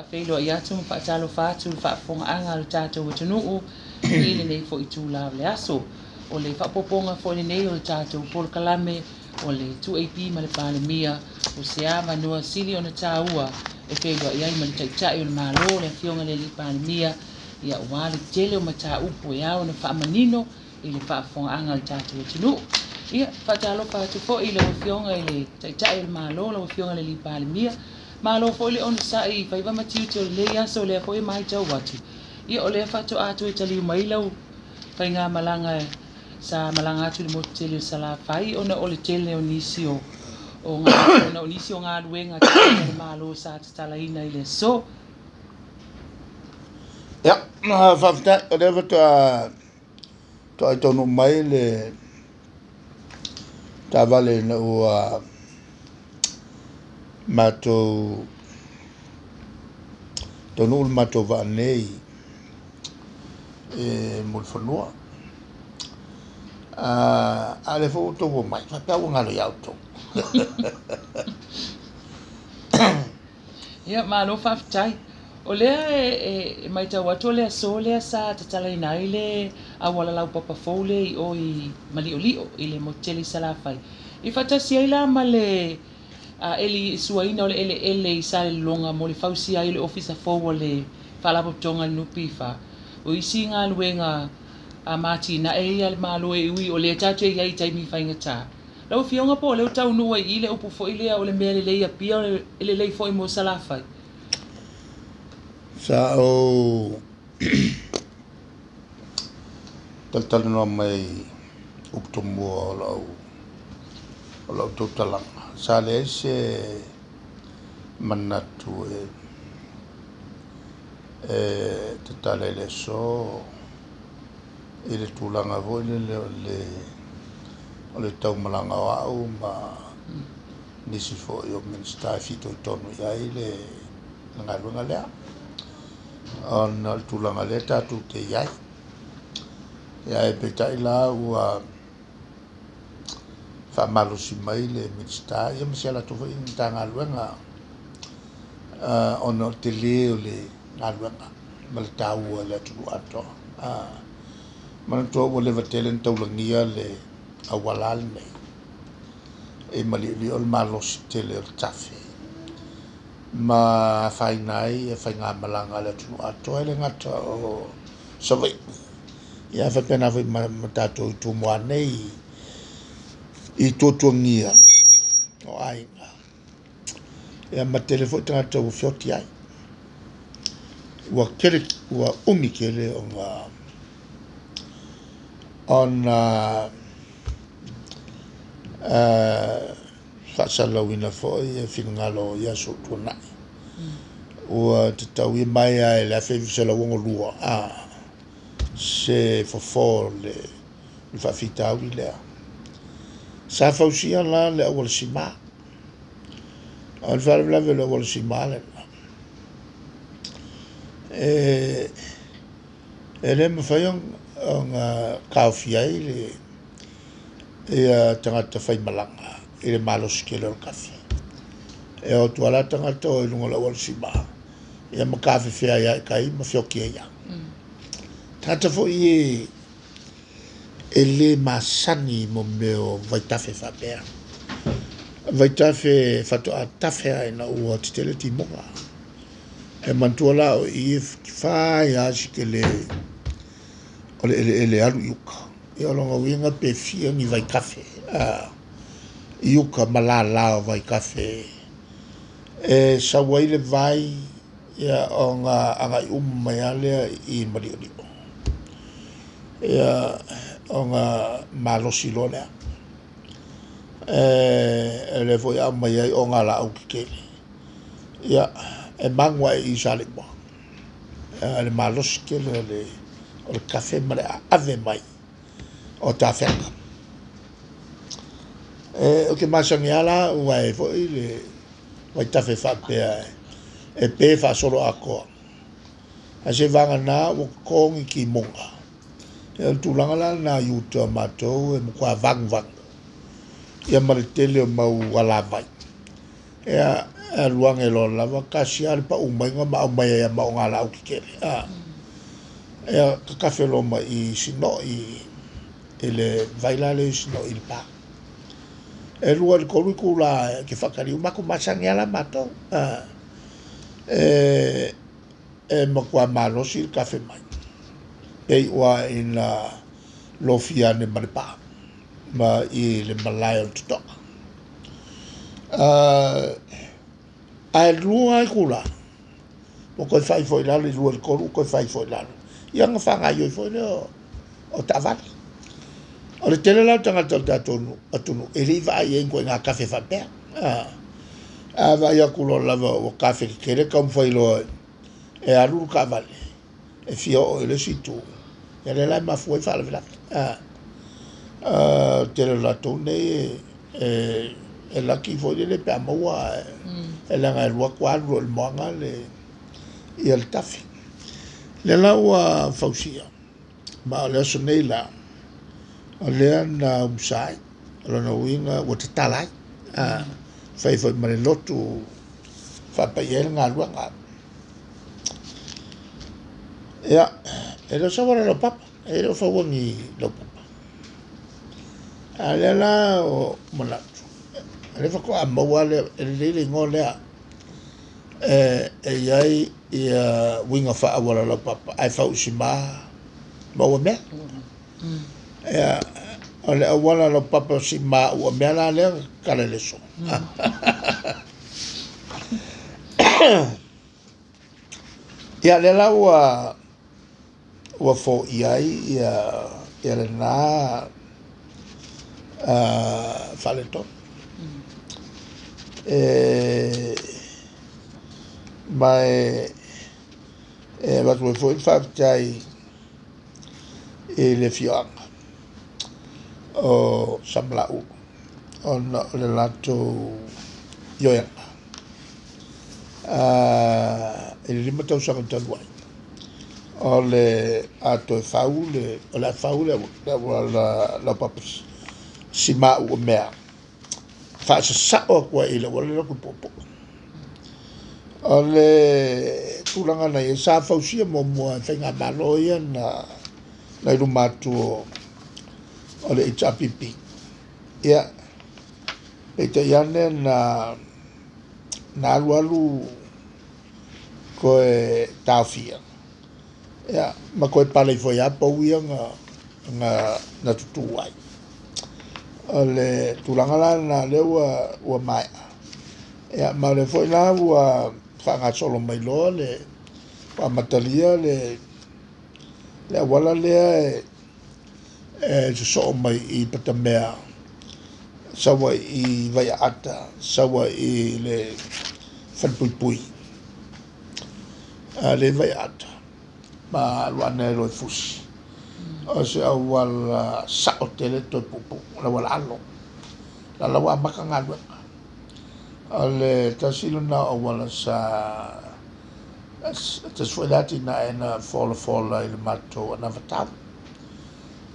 Faafeiloai atu ma faatalofa atu i le faafofogaaga a le tatou atunuu i lenei foi itula o le aso. O le faaopoopoga foi lenei o le tatou polokalame o le 2AP ma le Palemia, o se avanoa sili ona taua e feiloai ai ma le Taitai o le Malo, le Afioga i le Alii Palemia, ia aua le tele o mataupu e ao ona faamanino i le faafofogaaga a le tatou atunuu. Ia, faatalofa atu foi i lau Afioga i le Taitai o le Malo, lau Afioga i le Alii Palemia. Malo foi le onosai i faiva ma tiute o lenei aso, lea foi e matau atu. Ia, o lea faatoa toe taliu mai lau faigamalaga sa malaga atu i le motu tele o Salafai ona o le tele o nisi o ona o nisi o galuega a le Malo sa tatalaina i le aso. Ia, faafetai, o lea faatoa toai taunuu mai le taavale ina ua matou taunuu le matou vaa nei e Mulifanua. A o lea foi ua outou omai, faapea ua galo ia outou. Ia, malo faafetai. O lea e matau atu o le aso lea sa tatalaina ai le auala laupapa fou lea i o i Maliolio i le motu tele i Salafai. I faatasi ai la ma le eli suaina o le eleele i Salelologa mo le fausia ai o le ofisa fou o le Faalapotopotoga a le NPF. O isi galuega a matinae ia a le Malo e ui o lea tatou te i ai i taimi faigata. Lau Afioga po o lea ua taunuu ai i i le upu foi lea o le mea lelei Apia e lelei foi mo Salafai. Sa ou talatalanoa mai upu tomua o lau tautalaga. Sa leai se manatu e tatala i le aso i le tulaga foi lele o le taumalaga o au ma nisi foi o Minisita e fitoitonu i ai le galuega lea. Ona o le tulaga lea tatou te i ai. Ia, e peitai la ua faamalosi mai le Minisita ia ma si a latou foi Matagaluega ona o le tele o le galuega ma le taua i le atunuu atoa. Manatua ua leva tele ona taulagia le auala lenei e Maliolio le malosi tele o le tafe ma afaina ai faigamalaga a le atunuu atoa, e le gata o Savaii, ia faapena foi ma tatou i Tumua nei i tuatuagia o aiga. Ia ma tele foi tagata ua feoti ai. Ua tele, ua umi tele ona faasalalauina foi e finagalo i aso ua tuanai. Ua tatau ia mai lava i le 1962 se fofo o le faafitauli lea. Sa fausia la le auala sima. O le faalavelave o le auala sima lena, e le mafai ona taofi ai le ia tagata faimalaga i le malosi tele o le tafe. E o atu lava tagata o i luga o le auala sima, ia ma tafefea ai lava i tai ma feoti ai lava. Tagata foi e le masani mo mea o vaitafe faapea. Vaitafe faatoa tafe lava ina ua tetele timoga. E manatua la o i e fai lava si tele o le eleele alu i uka. Ia o lona uiga pe fia ni vaitafe i uka ma lala o vaitafe e sau ai le vai, ia ona agai uma mai lava lea i Maliolio. Ia ona malosi loa lea. E lea foi aumai ai o galaau tetele. Ia, e magu ae i Saleimoa. Le malosi tele o le tafe ma le aave mai o tafega. O te masani lava la ua e foi le vaitafe faapea e pe faasolo atoa. Ae se vagana ua totogi timoga. Ia o le tulaga la lena i uta o matou e matua vanuvanu. Ia ma le tele o mau alavai. Ia, Aluage loa lava kasia le pa'u maiga ma aumai ai ma o gala'au tetele ia kakafe loa ma i Sino'i i le vai la lea i Sino'i i le pa. E 2 i le 3 itulā e te faatali uma atu masani a la matou e matuā malosi le kafe mai e i'a ina lofia ane ma le pa ma i le malae o le toto'a. Ae 2 itulā ua toe fai foi i lalo i 2 i le 3 ua toe fai foi i lalo ia ona faagaioi foi lea o taavale. O le tele la o tagata o le tatou atunuu e le i vaai ai i ituaiga kafe faapea. A vaai atu loa lava ua kafe tetele taumafai loa e alu le taavale e fia oo i le isi itu, ia lea la e mafua ai faalavelave. Tele o latou nei e laki foi lele pe a maua e leaga e alu atu alu loa i le moana le ia le tafi. Lea la ua fausia, ma o le aso nei la, o lea na umusa ai, o lona uiga ua tatala ai, fai foi ma le lotu faapaia ai le galuega. Ia, e le o sau ala laupapa, e le o faua ni laupapa. A lea la o manatu, o lea faatoa maua le e lelei le igoa lea, e iai ia uiga faaauala laupapa ae fau i simā ma ua mea. Ia, o le auala laupapa simā ua mea la lea tatala i le aso. Ia lea la ua foia ai ia lena faaletonu. Ma e avatu ai foi le faafetai i le afioaga o Samalaeulu ona o le latou ioega i le 5 tausaga talu ai o le a toe fau le o le a fau le auala laupapa simā ua mea faasasa'o atu ai i le auala lea i Puapua. O le tulaga na iai sa fausia muamua e faigamalo ia na i luma atu o le HRPP. Ia, peitai ane na alualu toe taofia, ia, ma toe pale ifo ai lava pau ia na tutū ai. O le tulaga la lena lea ua maea. Ia, ma o lea foi la ua faagasolo mai loa le ua amatalia le auala lea e sosoo mai i Patamea, sau ai i Vaiaata, sau ai i le Falepuipui, le Vaiaata, ma alu ane ai loa i Fusi. O se auala sa'o tele toe puupuu, le auala alo. La la ua amata galuega. O le tasi lena o auala sa tasi foi le atinae na folafola i le matou anavatau.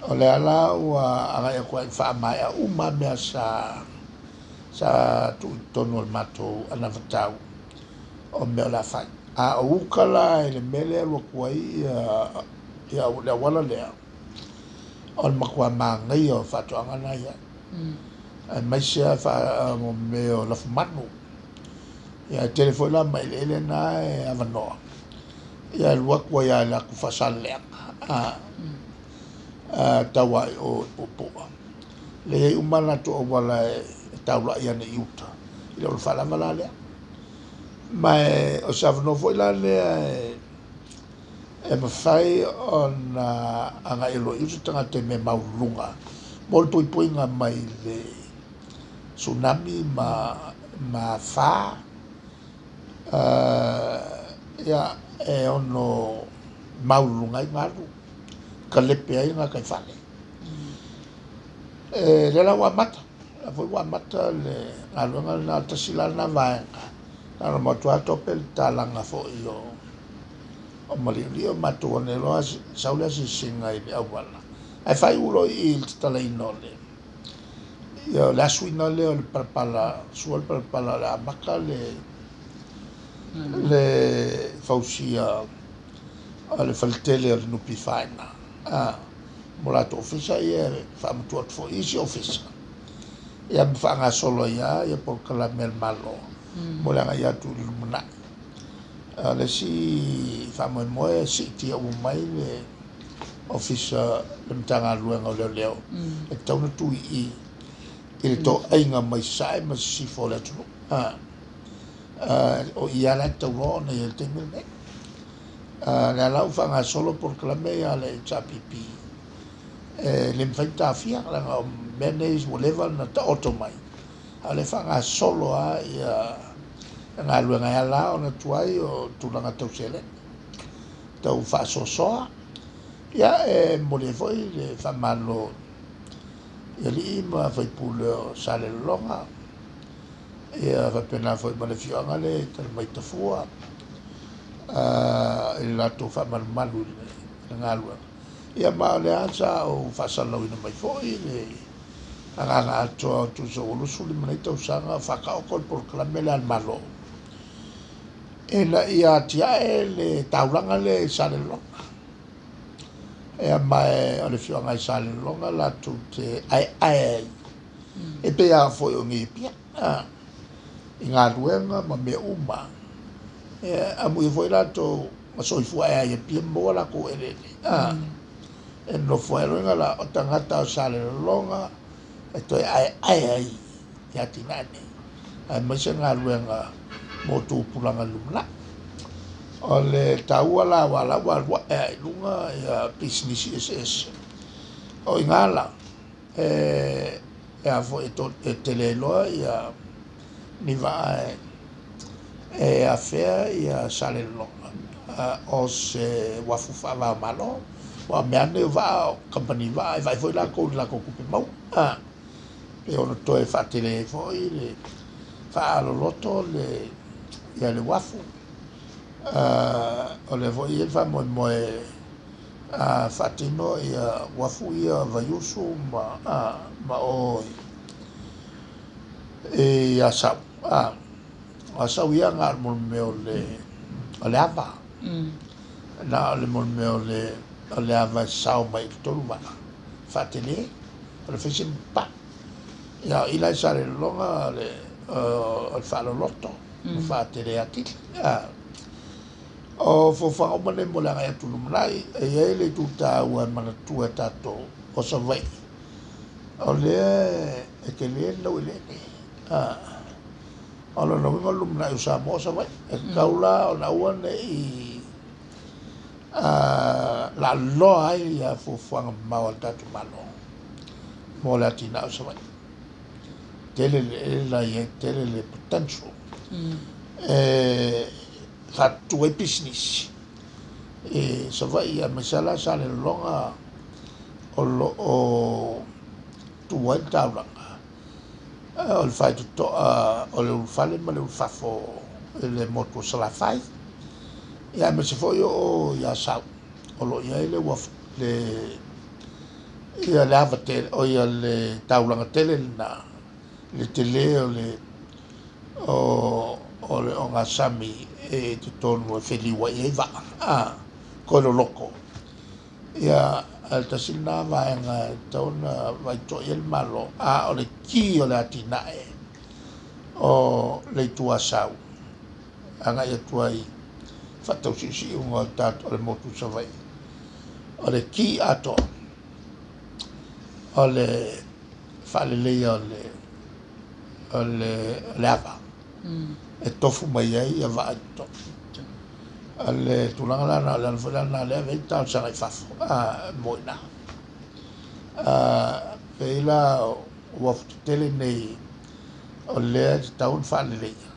O lea la ua agai atu ai faamaea uma mea sa tuu i totonu o le matou anavatau o mea o le a fai. A o uka la i le mea lea e alu atu ai ia le auala lea, o le matua manaia o faatoaga na ia. Aemaise lava mo mea o lafumanu. Ia e tele foi la ma eleele na e avanoa. Ia e alu atu ai lava i le atu Faasaleleaga tau ai o i Puapua. Le i ai uma latou auala e taula'i ane i uta i le auala faalava la lea. Ma o se avanoa foi la lea e mafai ona agai loa i uta tagata i mea maualuluga mo le puipuiga mai le tsunami ma afa ia e ono maualuluga ai galu, kalepe ai gataifale. E lea la ua amata, lea foi ua amata le galuega lena, tasi la lena vaega. Na ona matua tope le tatalaga foi o Maliuliu matou o ane loa sau le asiasiga i le auala. Ae faaiu loa i le tatalaina o le ia le asuina lea o le palapala, sua le palapala o le amata le Le fausia o le faletele o le NPF ina mo latou ofisa ia e faamatuu atu foi i isi ofisa ia ma faagasolo ai lava ia polokalame a le Malo mo le agai atu i le lumanai. O le isi faamoemoe e siitia uma mai le ofisa le Matagaluega o Leoleo e tatau ona tui i i le toaiga mai sasae ma sisifo o le atunuu. O i lava la e tatau loa ona i ai i le taimi lenei. O lea la ua faagasolo polokalame ia a le HRPP e le mafai ona taofia leaga o mea nei ua leva ona taoto mai, a o lea e faagasolo lava ia galuega e ala ona tuai o tulaga tau seleni tau faasoasoa. Ia e momoli ai foi le faamalo i alii ma faipule o Salelologa, ia faapena foi ma le afioaga lea i Talamaitafua i le latou faamalumalu i le galuega. Ia ma o lea sa ou faasalalauina mai foi le agaga atoa o tusa ua 25 nei tausaga o faataoto le polokalame lea a le Malo ina ia atiae le taulaga lea i Salelologa. Ia ma o le afioaga i Salelologa latou te aeae ai e pei lava foi o nei Apia i galuega ma mea uma. Amuia foi latou ma soifua ae ai i Apia ma maua latou eleele e nonofo ai. Loiga la o tagata o Salelologa e toe aeae ai i atinae nei aemaise galuega mo tupulaga i le lumanai. O le taua la aua la ua alu ae lava i luga ia pisinisi eseese. O i ina la e a foi e tele ai loa ia ni vaa e afea ia Salelologa o se uafu faava-o-Malo. Aua o mea lava nei o vaa o kamupani vaa e vaai foi latou i le latou tupe maua pe ono toe faatele ai foi le faaloloto le ia le uafu. O lea foi e i ai le faamoemoe a faatino ia uafu ia Vaiusu ma o i Asau. O Asau ia na o le mea o le ava. Na o le mea o le ava e sao mai i le tolu vaa faatele o le faisi pa. Ia o i la i Salelologa o le faaloloto ma faatele atili. O fuafuaga uma nei mo le agai atu i le lumanai. E i ai le itu taua e manatua e tatou o Savaii o lea e tele le laueleele. O lona uiga o le lumanai o Samoa o Savaii. E tatau la ona aua ne i laaloa ai ia fuafuaga mamao a le tatou Malo mo le atinae o Savaii. Tele le eleele la e i ai, tele le potential e faatutu ai pisinisi i Savaii aemaise la Salelologa o lo o tu ai le taulaga o le faitotoa o le ulufale ma le ulufafo i le motu o Salafai. Ia aemaise foi o i Asau o lo o i ai le uafu le ia le ava tele o ia le taulaga tele lena le tele o le o le ogasami e totonu e feliuai ai vaa koe loloko. Ia a le tasi lena vaega e tatau ona vaitoa i ai le Malo, a o le ki o le atinae o le Itu Asau agai atu ai faatausiusiuga o tatou o le motu o Savaii. O le ki atoa o le faaleleia o le ava e tofu mai ai ia vaa i totonu. O le tulaga la na o le ala foi la lena lea e ave ai talosaga i fafo mo i ina. Pei la uafu tetele nei o lea e tatau ona faaleleia.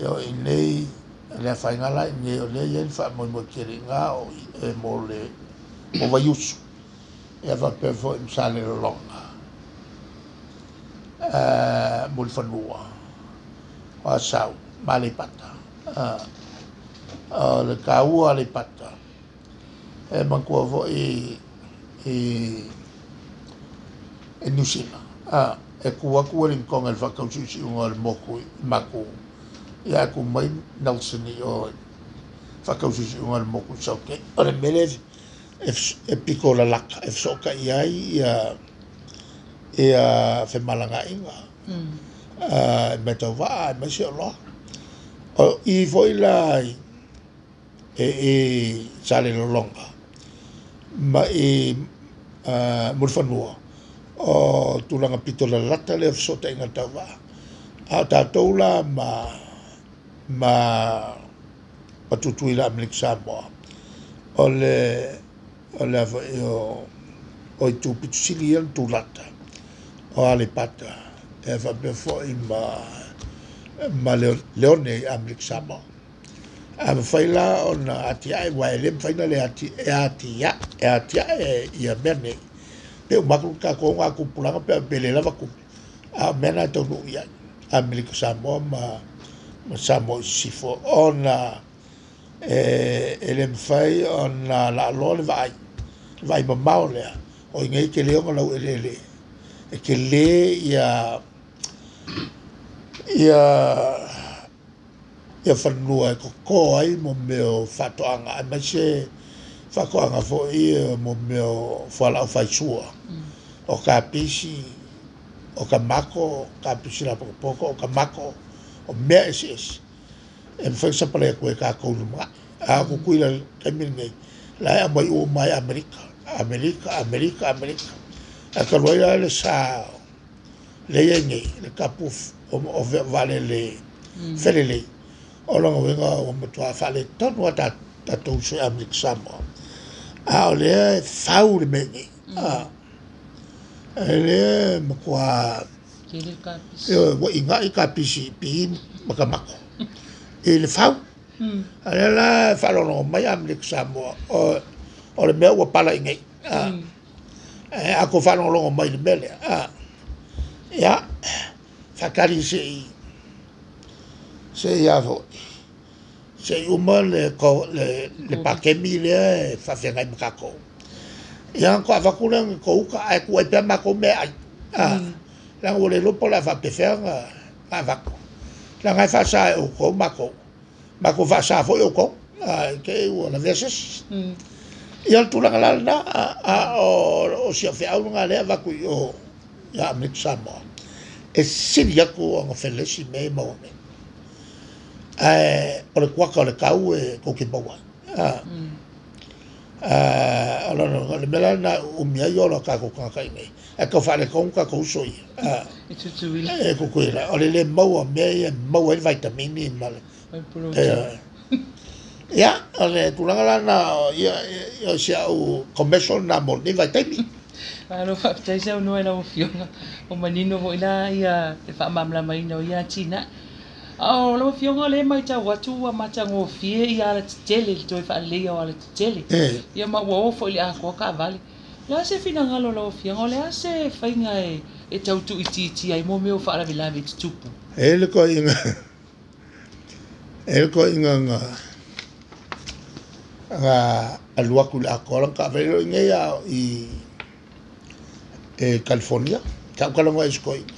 Ia o i nei le afaina la i nei o lea e i ai le faamoemoe tele i ina o e mo le mo Vaiusu ia faapea foi ma Salelologa, Mulifanua, o Asau ma Aleipata. O le taua o Aleipata e manatua foi i Niu Sila e tu atu Wellington i le faatausiusiuga o le motu i Maku Ia ku mai Nelson i o whakaususi unga le moku sauke. O le mele e piko lalaka, e soka i ai ia ia femalanga inga. Me tau waa, me se oloa. O i foi la e sale lolonga ma i Mulifanua o tulaga pito lalata le fesootaiga tauvaa a o tatou la ma Tutuila Amerika Samoa o le a foi o itu pito sili ia na tulata o Aleipata e faapea foi ma Leone i Amerika Samoa. A mafai la ona atiae ua e le mafai na le atiae ia mea nei. Pe umaku tatou ngā kupulanga pe le lava kupe. A mea na taunuu i ai Amerika Samoa ma Samoa i sisifo ona e le mafai ona laaloa le vaai. Le vaai mamao lea. O i nei ke leo nga lau elele. E ke le ia ia whanua e koko ai mo meo whatoanga. Ai mai se whakoanga foi mo meo whalau whaisua. O ka pisi, o ka mako, ka pisi la pokopoko, o ka mako, o mea esi esi. E mwhai sapale koe ka kounu mga. A kukuila kaimiri nei, la e amai o mai Amerika, Amerika, Amerika, Amerika. A ka roi la le sa, le ia nei, le kapu o vale le felelei. O longa wenga o matua whale tonu a tātou se Amerika Samoa. A o lea e fau le mea nei. E lea makua ua ingai ka pisi pi makamako. E le fau. A lea la whalongo mai Amerika Samoa o le mea ua pala i nei. A ko whalongo mai le mea lea. Ia, whakari se i se ia foi. Se i uma le pakemi lea e whawhengai makako. Ia ko avaku lea ko uka ai ku ai pea mako mea ai. Langa o le lopo la whapewhea nga avaku. Langa e whasa e o kou mako. Mako whasa foi o kou. Ke ua la veses. Ia le tulaga la lena o sia wheau nga lea avaku i o ia Amerika Samoa. E sili aku o nga whelesi me maua me. O le kuaka o le kau e kouke maua. O le mea na umia i ola kako kanga nei. E ka whale kaunga ka uso ia. E tutuila. E kukuila. O le le maua mea ia maua i vitamini ma le. Ia, o le tulaga la na ia o si au commercial na mo ni vitamin. Alo whaptai sau noe lau fionga. O manino voi la ia te whaamamlama ina o ia tina. O lau fionga le mai tau atu ua matagofie ia ala tetele le toe faaleleia o ala tetele. Ia ma ua oo foi i le akoa kaavale. Le a se finagalo lau afioga, o le a se faiga e tautuuitiitia ai mo mea o faalavelave i tutupu? E le koiga e le koiga ga ga alu atu i le akoa laga kaavale loi nei a i e California. Taukalaga ai se koiga.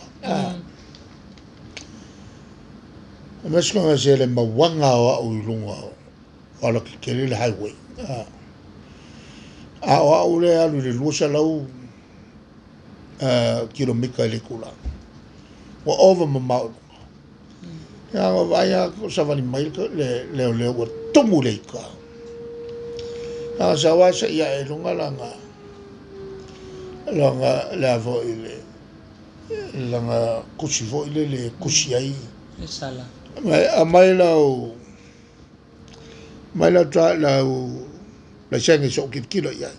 Meskonga se le mawanga o au i lunga o ala kekele le highway. A o au le alu le 200 kilomika i le kula. Ua ova mamao lunga. Ia o vai a ko sawali mai le leo leo ua tumu le ika. A sa wa sa ia e lunga langa langa le avo i le langa kusi foi le le kusi ai. Le sala. Mai a mai lau tra lau la sengi so kilo ia.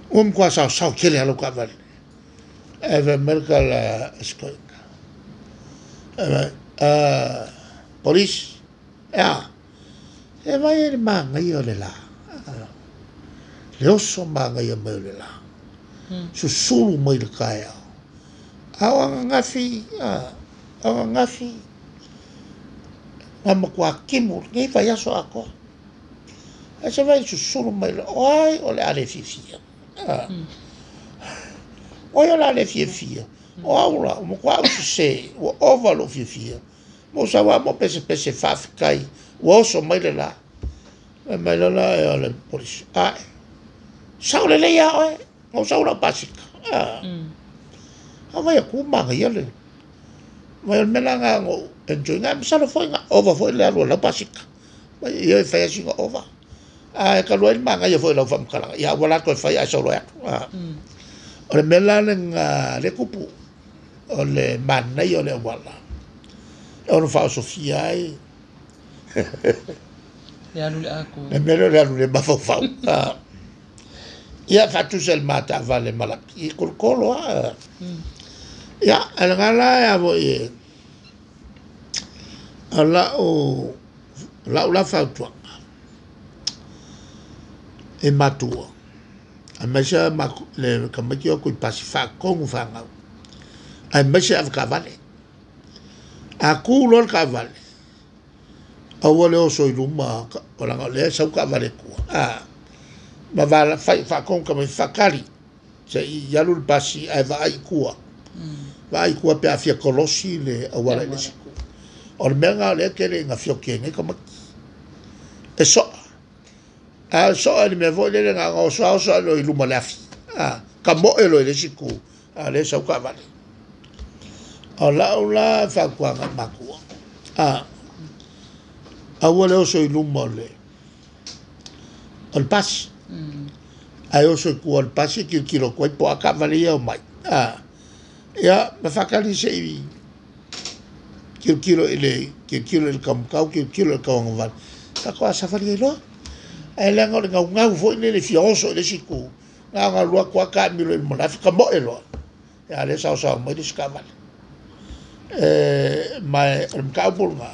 Kwa sa sa kele alo ka vale. Eve merka la skoika. Eve police. Ya. E vai le manga ia le la. Le oso manga ia mai le la. Susulu mai le kaea. Au ngafi au ngafi. Nga makua kimu ngai vai aso ako. A se vai susulu mai le oi o le ale fifia. Oi o le ale fifia. O aula o makua au se o ova lo fifia. Mo sa wa mo pese pese faafetai ua oso mai le lā mai lola e o le polisi ae sao lelei a oe na ou sau lau pasika a vai aku magaia le vai o le mea la na ou enjoy na masalo foi na ova foi le alu o lau pasika ia e fai asina ova a e talu ai le magaia foi lau faamatalaga ia ua latou e fai ae sau loa atu o le mea la lena le tupu o le manaia o le auala e ono faaosofia ai le alu le atoa le mea lea o le alu le mafaufau ia faatusa i le mataavale malaki i kolokolo a ia lena la e foi o lau la fautuaga e matua aemaise le tamaiti o atu i pasi faatonu fanau aemaise avekaavale a tu loa le taavale aua le oso i luma o laga o lea e sau taavale tua ma vala fai faatonu tamaiti faatali se i alu le pasi ae vaai i tua vaai i tua pe a fia kolosi le auala i le isi itu o le mea lena o lea e tele ina fioki ai nei tamaiti e soa a soa i le mea foi lele na ona oso a oso ae loa i luma o le afi kamoe loa i le isi itu a o lea e sau taavale o lau la fautuaga i matua aua le oso i luma o le pasi ae oso i tua o le pasi e tilotilo atu ai po o a taavale ia e omai ia ma faatali se i tilotilo i le tilotilo i le taumatau tilotilo i le tauagavale faatoa savali ai loa ae leaga o le gaugau foi lele fia oso i le isi itu na ona alu atu lava taamilo i luma o le afi kamoe loa ia lea e saosao mai le isi taavale ma o le mataupu lena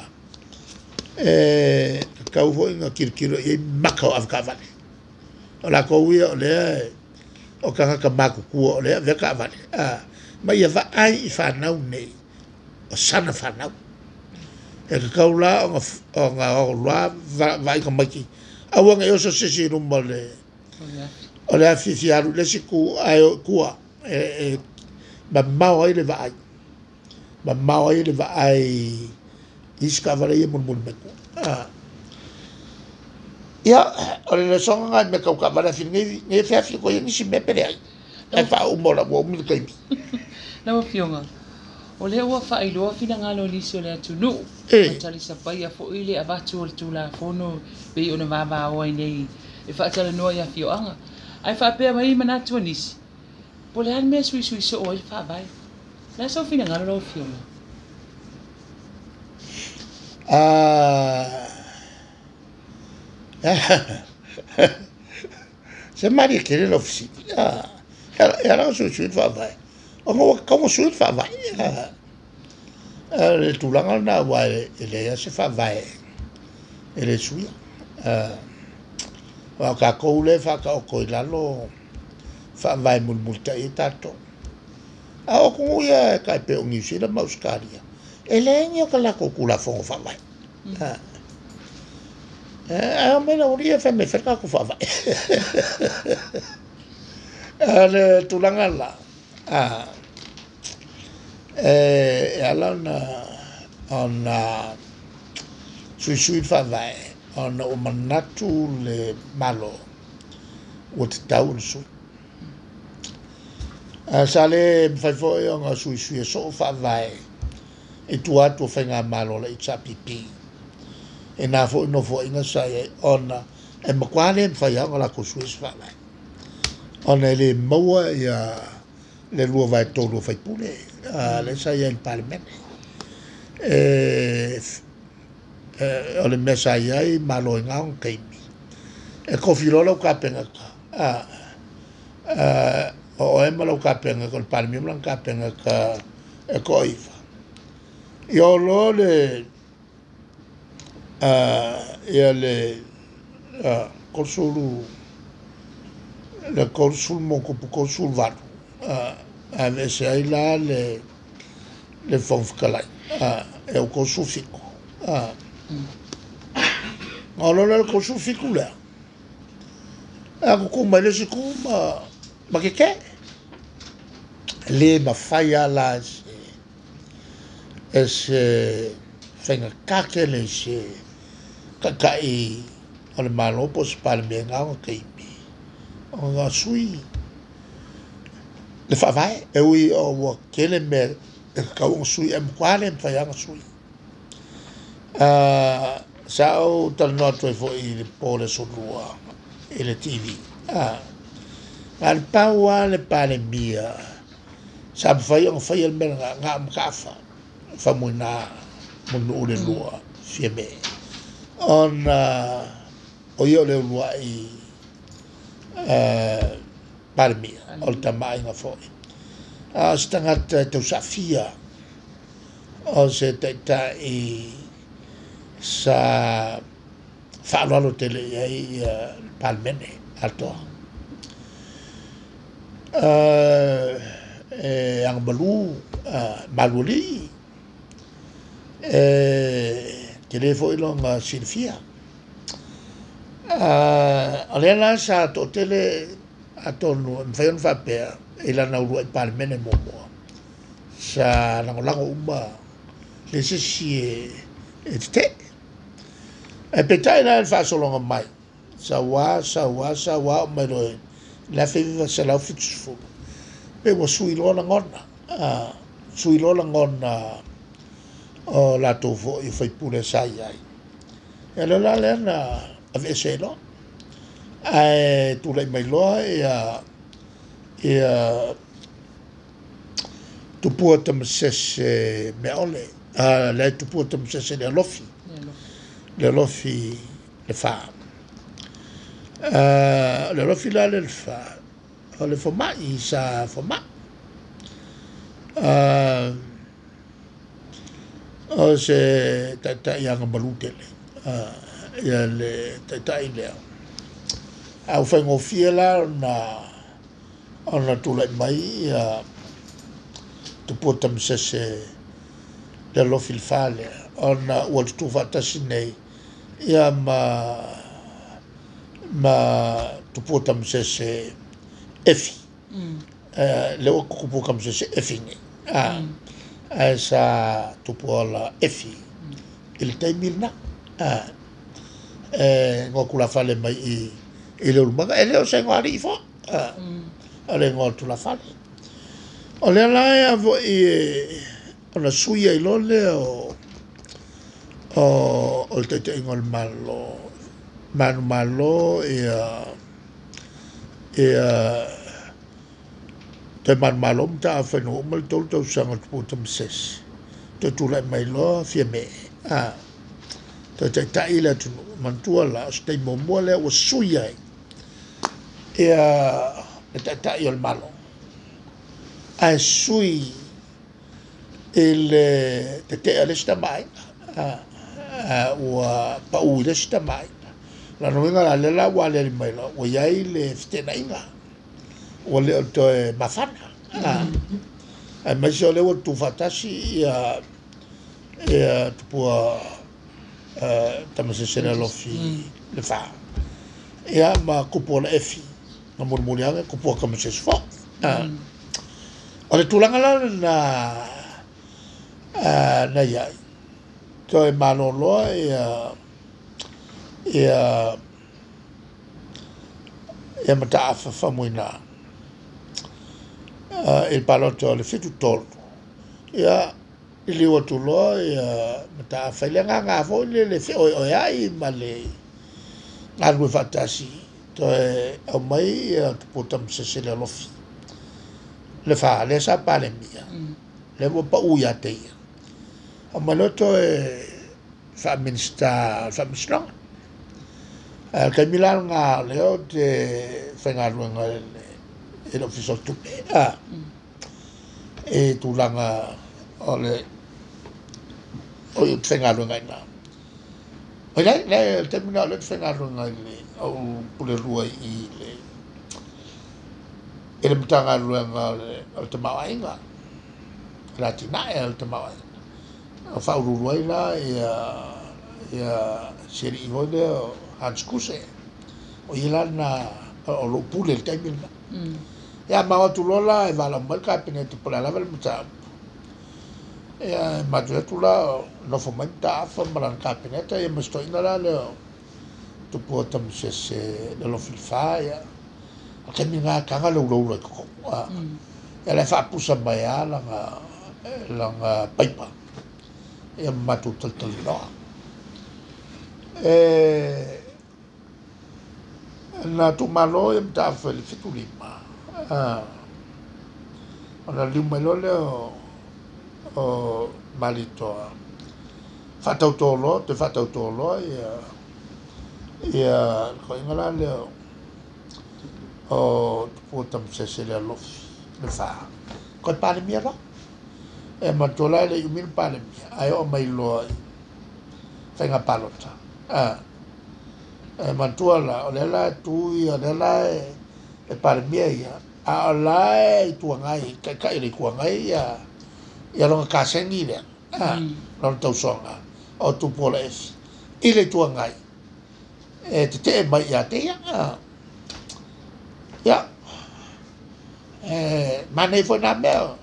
e tatau foi ona tilotilo i ai maka o avekaavale o latou ia o lea o tagata matutua o lea e avea taavale ma ia vaai i fanau nei o sana fanau e tatau la ona loa vaai tamaiti aua ne i oso se isi i luma o le afi fia alu i le isi itu ae o i tua e mamao ai le vaai i isi taavale ia e mulimuli mai tua ia o le lesoga lena i mea tau taavale afi nei feafi atu ai nisi mea pe leai ae faauma o lau ua umi le taimi. Lau Afioga, o lea ua faailoa finagalo o nisi o le atunuu ma talisapaia foi le avatu o le Tulafono pei ona vavaoa ai nei e faatalanoa i afioaga ae faapea mai manatu o nisi po o le a le mea suisui soo ai le faavae. O le a sau finagalo lau Afioga? Se malie tele lau fesili e ala ona suisui le faavae ona ua tatau ona sui le faavae le tulaga lena aua e leai se faavae e le suia aua o tatou lea e faataoto i lalo faavae mulimulitai ai tatou a o atunuu ia e tai pei o Niu Sila ma Ausetalia e leai ni o ta latou Tulafono faavae ae omai le aualii ia fai mai e fai le tatou faavae o le tulaga la e ala ona suisui le faavae ona ua manatu le Malo ua tatau ona sui sa le mafai foi ona suisui e soo faavae i tua atu o faigamalo a le HRPP e na foi nofoaiga sa i ai ona e matua le mafai lava ona latou suia se faavae ona e le maua ia le 2/3 o faipule lea sa i ai i le Palemene o le mea sa i ai malo i na ona taimi e tofi loa lau Kapeneta o oe ma lau Kapeneta o le Palemia ma lana Kapeneta e toaiva ia o loa le ia le 30 le 30 mo tupu 38 aveese ai la le Fofoga Fetalai e o 37 ona o loa lea le 37 lea e tutu mai le isi itu ma keke le mafai lava la e se Faigata tele i se taitai o le Malo po o se Palemia i na ona taimi ona sui le faavae, e ui o ua tele mea e tatau ona sui, ae matua le mafai lava ona sui. Sa ou talanoa atu ai foi i le po o le Aso Lua i le TV, na o le pau lava le Palemia sa mafai ona faia le mea lena, na o Mataafa Faumuina Mulinuu le Lua Fiame, ona o ia o le uluai Palemia, o le tamaaiga foi. A o se tagata e tausaafia, o se taitai sa faaaloalo tele i ai le Palemene atoa. E agamalu, malualii, e tele foi lona silafia. O lea la sa toatele, atonu e mafai ona faapea i lana uluai Palemene muamua, sa lagolago uma le se isi e tetee. Ae peitai la i le faasologa mai, saua, saua, saua, oo mai loa i le 1970, pe ua sui loa lagona, sui loa lagona o latou foi o faipule sa i ai. Ia lea la lea na aveese ai loa, ae tulai mai loa ia Tupua Tamasese Meaole, lea Tupua Tamasese le Alofi, le Alofi le Fa. Le Alofi la le Fa, o le fomai sa fomai. O se taitai agamalu tele, ia le taitai lea. A ua faigofie la ona tulai mai ia Tupua Tamasese le Alofi le Fa lea, ona ua tutu faatasi nei ia ma Tupua Tamasese Efi. Le ua Tupua Tamasese Efi nei. Ae sa Tupua la Efi i le taimi lena. E ngoa tulafale mai i le ulumaga, e le o se igoa alii foi. O le igoa o le tulafale. O lea la e foi ona sui ai loa lea o le taitaiga o le Malo, manumalo ia toe manumalo Mataafa ina ua uma le 3 tausaga o Tupua Tamasese, toe tulai mai loa Fiame, toe taitai le atunuu. Manatua la, o se taimi muamua lea ua sui ai ia le taitai o le Malo, ae sui i le tetee a le isi tamaaiga, ua pau i le isi tamaaiga. Lona uiga la lea la ua aliali mai loa, ua i ai le feteenaiga, ua le o toe mafana. Aemaise o lea ua tutufaatasi ia Tupua Tamasese le Alofi le Fa, ia ma Tupua la Efi, na mulimuli ane Tupua Tamasese foi. O le tulaga la lena na i ai, toe maloloa ia Mataafa Faumuina i le palota o le 73. Ia liliu atu loa ia Mataafa i le agaga foi le feoeoeai ma le galulue faatasi, toe aumai ia Tupua Tamasese le Alofi le Fa, lea sa Palemia, lea ua pau ia te ia. Aumai loa toe faaminista o le Faamasinoga. Le taimi la lena o lea o te faigaluega i le Ofisa o le Tupe, i tulaga o le o i te faigaluega i na. Oi le le taimi na o le te faigaluega i le au pule lua i le Matagaluega o le Tamaoaiga, le atinae o le Tamaoaiga. O faauluulu ai la ia si alii foi lea o Hans Kruse. O ia la lena o lou pule i le taimi lena. Ia ma o atu loa la e valaau mai le Kapeneta po o le a lava le mataupu. Ia matou atu la nofo mai Mataafa ma lana Kapeneta ia ma si toeaina la lea o Tupua Tamasese le alofi le fa ia. O le taimi lena e taga le ulaula i totonu. Ia la e faapusa mai lava lana paipa ia ma matou talatalanoa. Na tuumalo ia Mataafa i le 75 ona liliu mai loa lea o Malietoa faatautō loa toe faatautō loa ia le toeaina la lea o Tupua Tamasese le alofi le fa toe Palemia loa. E manatua la e le i umi le Palemia ae oo mai loa i faiga palota. E manatua la o lea la e tu ia o lea la e Palemia ia a o la e Itu Agai taitai o le Itu Agai ia lona kasegi lea lona tausoga o Tupu o le Efi i le Itu Agai e tetee mai ia te ia. Ia manei foi nā mea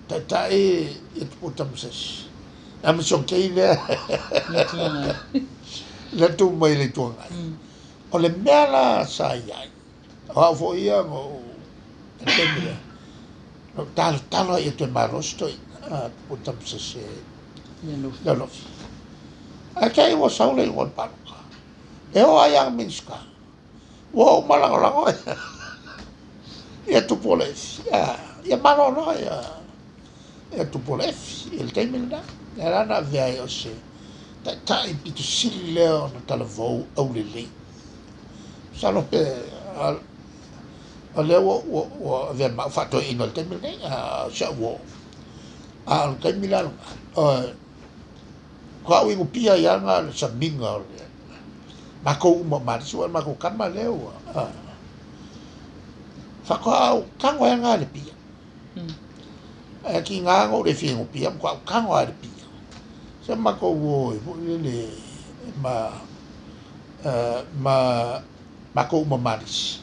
taitai ia Tupu Tamasese a ma sonkei lea le tu mai le Itu Agai. O le mea la sa iai o au foi ia no le taimi lea no talotalo ia toe malosi toeaina Tupu Tamasese le alofi. Ae te i ua sau le iuga o le palota e oo ai aga Minisita ua ou malagolago ia Tupu o le Efi ia malolo ia Tupu o le Efi i le taimi lena. Ia la na avea ai o se taitai pito sili lea ona talavou aulelei. Masalo pe o lea ua avea ma au faatoeaina i le taimi lenei si au uo. A o le taimi la lena ko au inupia ia nga le samiga o le makou uma o Malisi ua o le makou kama lea ua faatoa au tago ai nga le pia. Ae ki ngā ngo le fia inupia ko au tago ai le pia. Se makou uo e foi lele ma makou uma Malisi.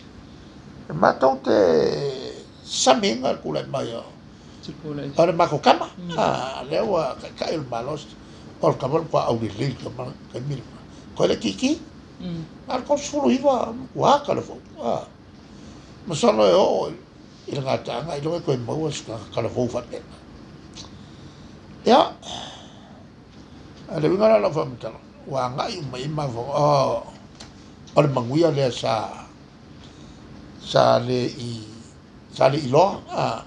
E matou te samiga le tulai mai o o le makou kama. Lea ua taitai o le malosi o le kama le matua aulelei le kama taimi lena. Koe le kiki na le 39 matua ata le fou. Masalo e oo i le gataaga i loga e toe maua se talavou faapena. Ia a le uiga la lau faamatalaga ua agai uma i ai mafaufauga o le manuia lea sa le i loa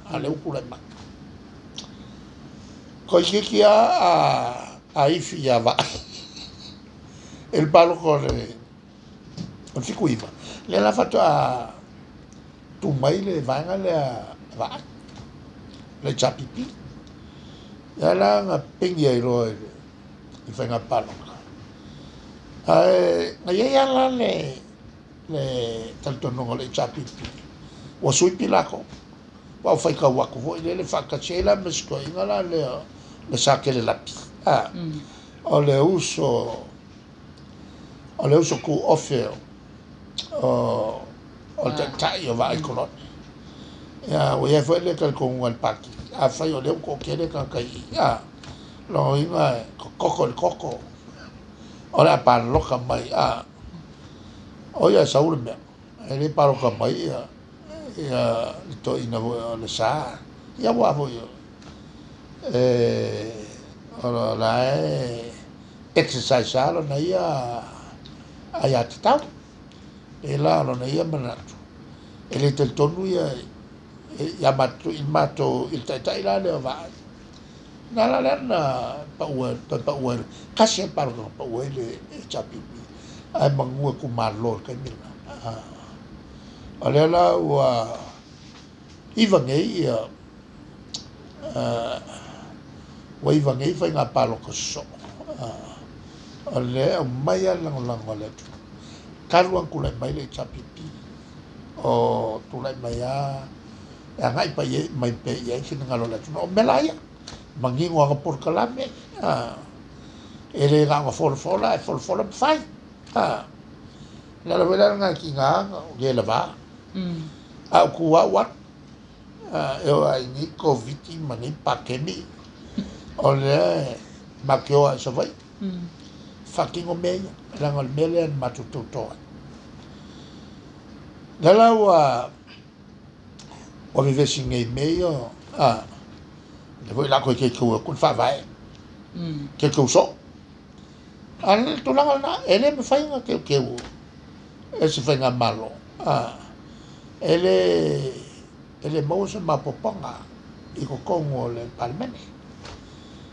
a lea ua tulai mai. Toeitiiti a ifi ia Vaai e le palota o le 79 lea la faatoa tu mai le vaega lea Vaai le HRPP. Ia la na pegi ai loa i le faiga palota. Ae na iai lava le talitonuga o le HRPP ua suipi lakou ua au faitau atu foi lele faatasi ai la ma si toeaina la lea le Sakele Lapi. O le uso tu ofe o le taitai o Vaai Kolone. Ia ua iai foi le talitonuga i le pati afai o lea ua toatele tagata i lona uiga e koko i le koko o le a palota mai o ia e sau le mea e le palota mai ia le toeaina foi o le sa ia ua foi o la e exercise a lona ia aiatatau e la lona ia manatu e le talitonu ia ia matou i matou i le taitai la lea o Vaai. Na la lea na paua toe paua kasi e palota na paua ai le HRPP ae manu e tumalo i le taimi lena. O lea la ua iva nei ia ua iva nei faiga palota sosoo. O lea e aumai lava le lagolago a le atunuu talu ona tulai mai le HRPP o tulai mai lava e agai mai pea i ai finagalo o le atunuu. O mea la ia manino aga polokalame e le na ona folafola ae folafola ma fai. Le ala foi la lena e tiga le lava a o tu au atu e oo ai nei Koviti ma nei pakemi O lea ma ke o sa vai. Faatino mea ia, leaga o le mea lea na matou tauto ai. Lea la ua vevesi nei mea ia, lea foi la koe keikau aku le faavae. Keikau soo. A le tulaga lena, e le mafai ona keukeu e se faigamalo. E le maua se maopoopoga i totonu o le Palemene.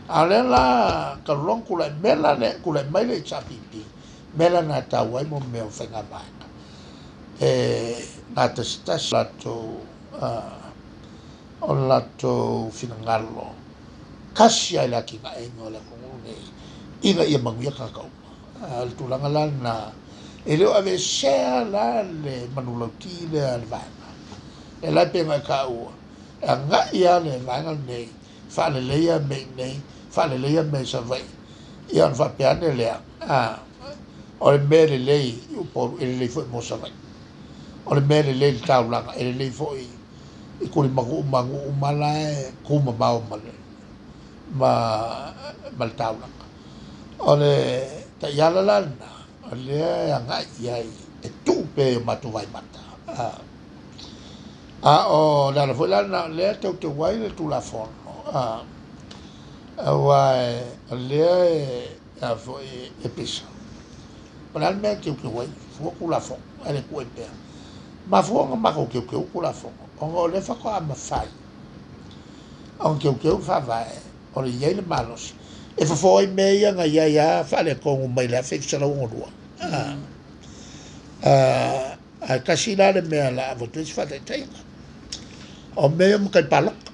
A o lea la talu loa ona tulai mai le HRPP, mea la na taua ai mo mea o faiga vaega. E gatasitasi latou o latou finagalo kasi ai le atinaeina o le atunuu lenei ina ia manuia tagata uma. O le tulaga la lena, e le o aveesea la le manulauti lea a le vaega. E la e pei ona e taua, e agai lava le vaega lenei, faaleleia mea i inei, faaleleia mea i Savaii. Ia ona faapea ane lea, o le mea lelei i Upolu, e lelei foi mo Savaii. O le mea lelei i le taulaga, e lelei foi i Tulimanu'u ma nuu uma la e tumamao ma le taulaga. O le taiala la lena, o lea e agai i ai e tuu pea i o matou vaimata. A o le ala foi la lena, o lea e teuteu ai le Tulafono, aua o lea e e pisa. O le a le mea e teuteu ai, fua Tulafono, ae le tuu ai pea. Mafua ona matou teuteu Tulafono, ona o lea faatoa mafai ona teuteu le faavae, o le i ai le malosi. E fofo ai mea ia na i ai lava faaletonu mai le 1962. Ae tasi la le mea la avatu ai se faataitaiga. O mea ia o matai palota.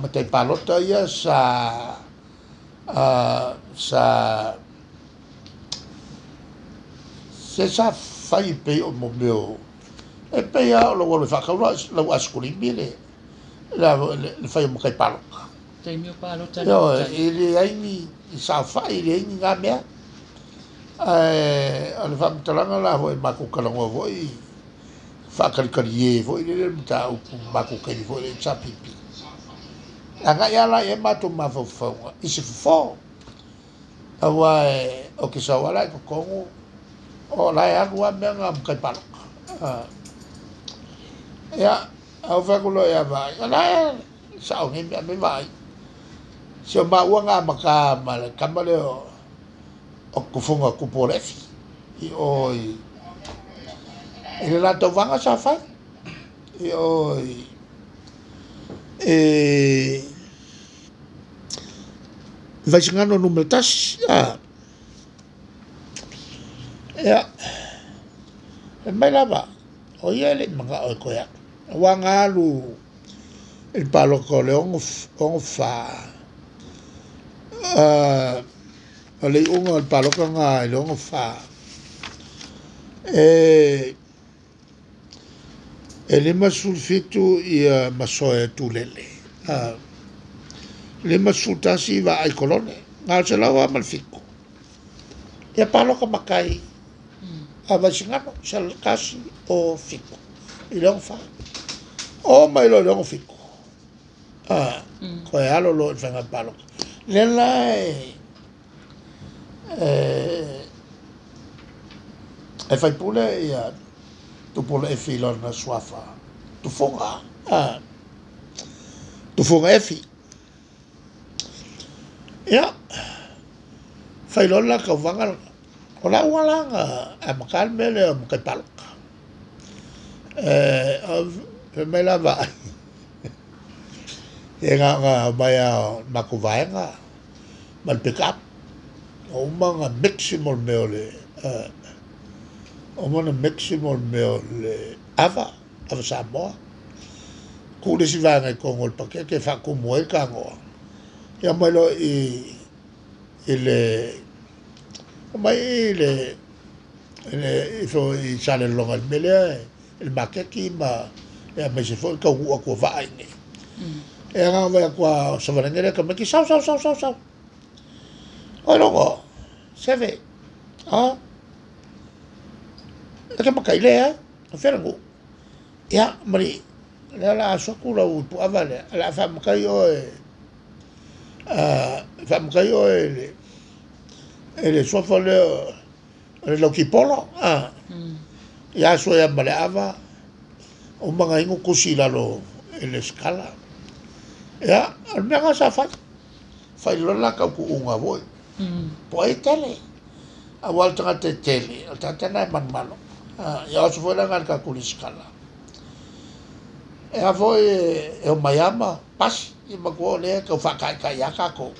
Matai palota ia sa se sa fai pei o mo mea o e pei lava o lau alu e faatau lau asikulimi le fai o matai palota. Taimi o palota. E leai ni saofai, e leai ni ngā mea. Ae o le faamatalaga la foi matou talanoa foi faakalikali e foi lele le mataupu matou taimi foi le HRPP. Agai lava la i ai matou mafaufauga i se fofo. Aua o ke sau ala i totonu, o la e alu lava mea na matai palota. Ia, au fai atu loa ia vaai, o la e sao nei mea me vaai. Se o maua ngā maka ma le kama lea o tufuga tupu o le efi. I o i le latou vaga sa fai. I o i Vaisigano numera 1. Ia, e mai lava, o ia e le manga o e koe atu. Aua nga alu i le palota o le 64, o le iuga o le palota nga i le 64, e 57 ia masoe tulele. 51 vaai kolone, nga o se laua ma le fiku. Ia palota makai a Vaisigano, se kasi o fiku, i le 64. O mai lo i le 67. Koe alo lo i whainga palota. Le la e faipule ia Tupola Efi lona suafa. Tufuga. Tufuga Efi. Ia, fai loa la kauvaga o la ua la nga a makal mea lea o makai palota. Fai mai la vaai. E ngā mai a maku vaega ma le pick up. O uma nga mixi mo le mea o le o uma na mixi mo le mea o le ava, ava Samoa. Ku le si vaega i kongo le pakeke whaakumu ai ka ngoa. Ia mai loa i le o mai i le i fo i sale longa le mea lea i le makeki ma e mai se foi kau ua kua vaai nei. E anga vai kua savalenge lea ka meki sau sau sau sau sau. Oi longo, seve, a e ke makai lea, o whera ngu. Ia, mari, lea la asoku lau ipu ava lea, la wha makai oe Faamatai oe e le suafa lea o le Lautipolo. Ia aso ia ma le ava o maga inu kusi lalo e le skala. Ia, o le mea nga sa fai. Fai lola kau ku unga voi. Po ai tele. A wal tanga te tele. O tanga tena e manumalo. Ia oso foi la nga ka kuli skala. E a foi e o maiama, pasi, i makua o lea kau whakai kai a kako.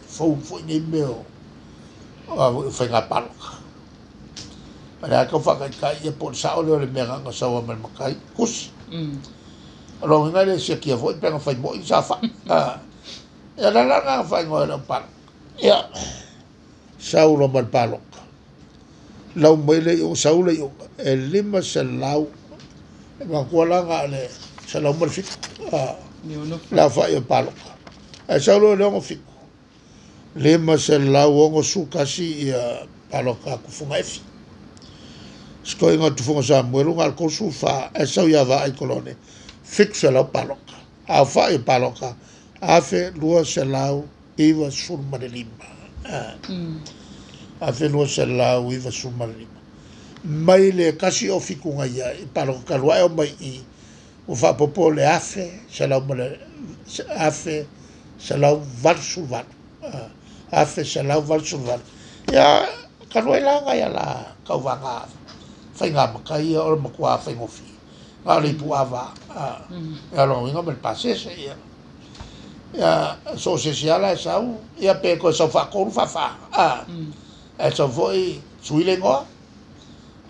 Fou foi nei meo o whainga paloka. Lea kau whakai kai ia po le sao leo le mea nganga saua mai makai, kusi. O lo ngai le sia kia foi penga whai moi sa wha. Ia la la nga whai ngoi lau paloka. Ia, sau lo mal paloka. Lau mai le i sau le i e 5 se lau. E makua la nga le se lau mal fiku. La whai o paloka. E sau lo le ongo fiku. 5 se lau ongo sukasi ia paloka kufunga efi. Sko inga tufunga sa muelu ngal kosu fa e sau ia va ai kolone. 7 se lau paloka. A whai o paloka. Afe 2 se lau 95. Afe 2 se lau 95. Mai le kasi o fikunga ia i paloka kalua e o mai i o whaapopo le afe se lau male afe se lau 88. Afe se lau 88. Ia kalua i langa ia la kauwanga whainga makai ia o le makua whaingofi. Ngā le ipu awa. Ia longa winga me le pasese ia. Ia so se siala e sau ia pe ko sau whakoru whawha. E sau foi sui le ngoa.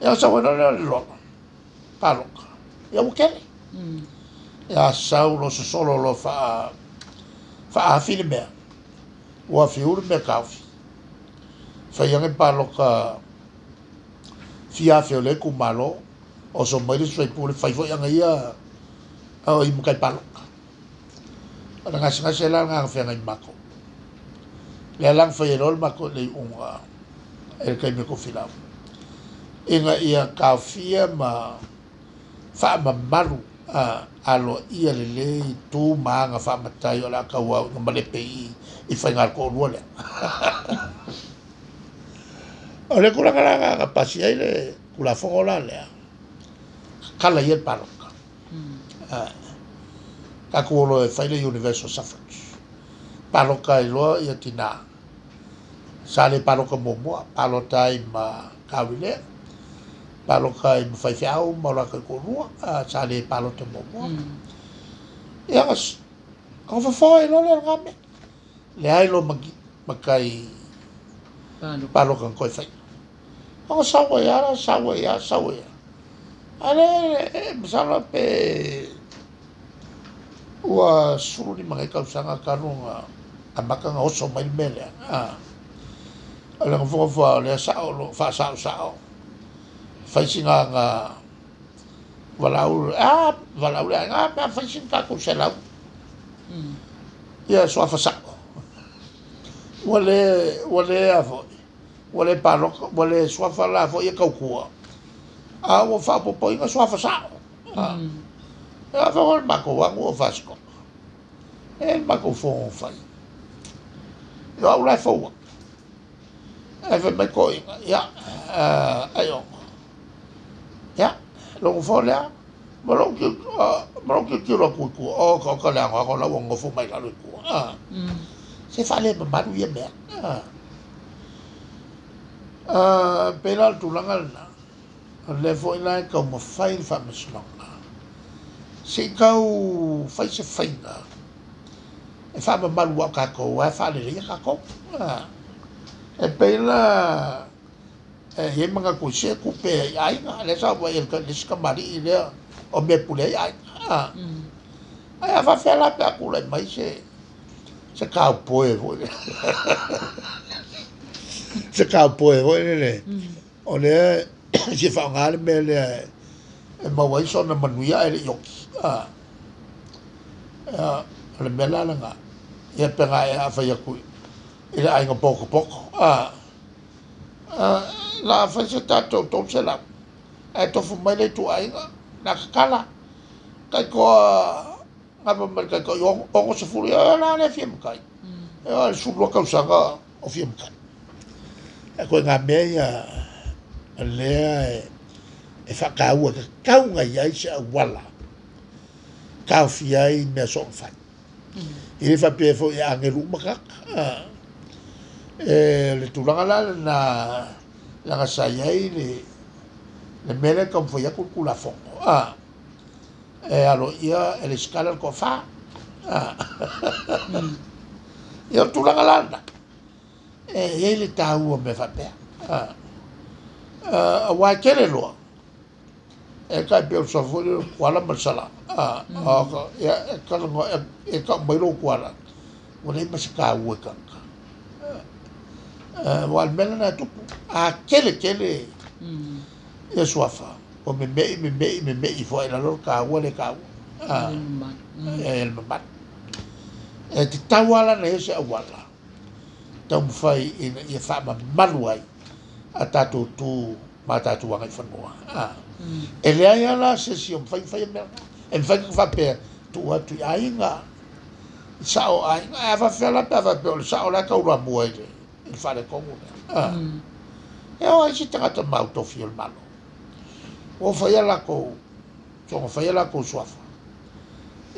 Ia sau eno leo le lono. Paloka. Ia ukele. Ia sau lo sosolo lo whaafi le mea. Ua whiuru mea kaufi. Whaiange paloka fia o le kumalo. O so mai le suaipu le whaifo ianga ia o i mukai paloka. O le ngase ngase la nganga whenga i mako. Le lang whai e rol mako le unga e le kai me kofilau. Inga ia kaufia ma whaamamaru alo ia le lei tū maanga whaamatai o la kaua nga malepe i whainga ko lua lea. O le kulanga langa nga pasi ai le kula fongo la lea. Kala ia le paloka. Kaku olo e whai le universal suffrage. Paloka i loa ia tina. Sa le paloka momoa, palota i ma kawilea. Paloka i mwhai whiau, mauraka i korua, sa le palota momoa. Ia nga whawhao e loa le ngame. Le ai lo makai paloka ngoi whai. Nga sawa ia, sawa ia, sawa ia. Ale, masala pe ua suru ni mangai kausanga kanunga amakanga oso mai mele. Ale nga whawhao le sao lo, wha sao sao. Whaisinga nga walau, walau le nga pea whaisinga kakou se lau. Ia soa whasao. Wale a foi. Wale paloka, wale soa whala foi e kaukua. A ua whaapopo inga soa whasao. Ia whango le mako wangu o whasko. E le mako whongo whai. Ia au lai whaua. E whai mai ko inga. Ia, ai ongo. Ia, longo fo lea, ma lou kiu kui kua, o ka ka lea ngā lau ngofo mai lalo i kua. Se whale mamaru ia mea. Pēlā le tulaga lena, o le foi la e kau mawhai le whaamasinonga. Se i kau whai se whainga, e whaamamaru au kākou, e whaalele ia kākou. E pēlā, e manga koe se kupe i ainga, le sa wa e le sika mari i lea o me pule i ainga. Ai a whawhea la pe aku lai mai se kau poe foi. Se kau poe foi le. O le se whaonga le mea lea e maua iso na manuia e le ioki. O le mea la langa, ia penga e a whai aku i le ainga poko poko. La whai se tātou tō se lau. E tofu mai le tu ainga, nā kakala. Kai koa, ngā pa mai kai koa, ongo se furu, ia la le fia makai. E o le 12 tausaga o fia matani. E koe ngā mea ia lea e whakaua ka kaunga iai se auala kaofi ai mea soonga fai. I le whapea fo i angelu umakaka. E le tulaga la na langa sa iai le mele ka mwhai aku kula fongo. E alo ia e le skala ko wha. Ia o tulaga la na. E iai le tāua me whapea. A wai kere loa. E kai peo sa foi le kuala ma le sala. Ia e kalanga e ka mai lo kuala. Ua nei ma se kāua e kaka. Wa le mea na tupu. A kele kele ia suafa. O me mei me mei me mei fo e lalo kāua le kāua. E le mamanu. E te tauala na ese awala. Tau mwhai ina ia whaamamalu ai a tātou tū ma tātou wanga i whanua. E lea ia la se si o mwhai mwhai mea. E mwhai ka whapea tu atu i ainga. I sao ainga. E awhawhea la pea whapea o le sao la kaura mua i le whare kongu lea. E o ai si tangata mau tofi o le malo. O whaia la kou, tonga whaia la kou suafa.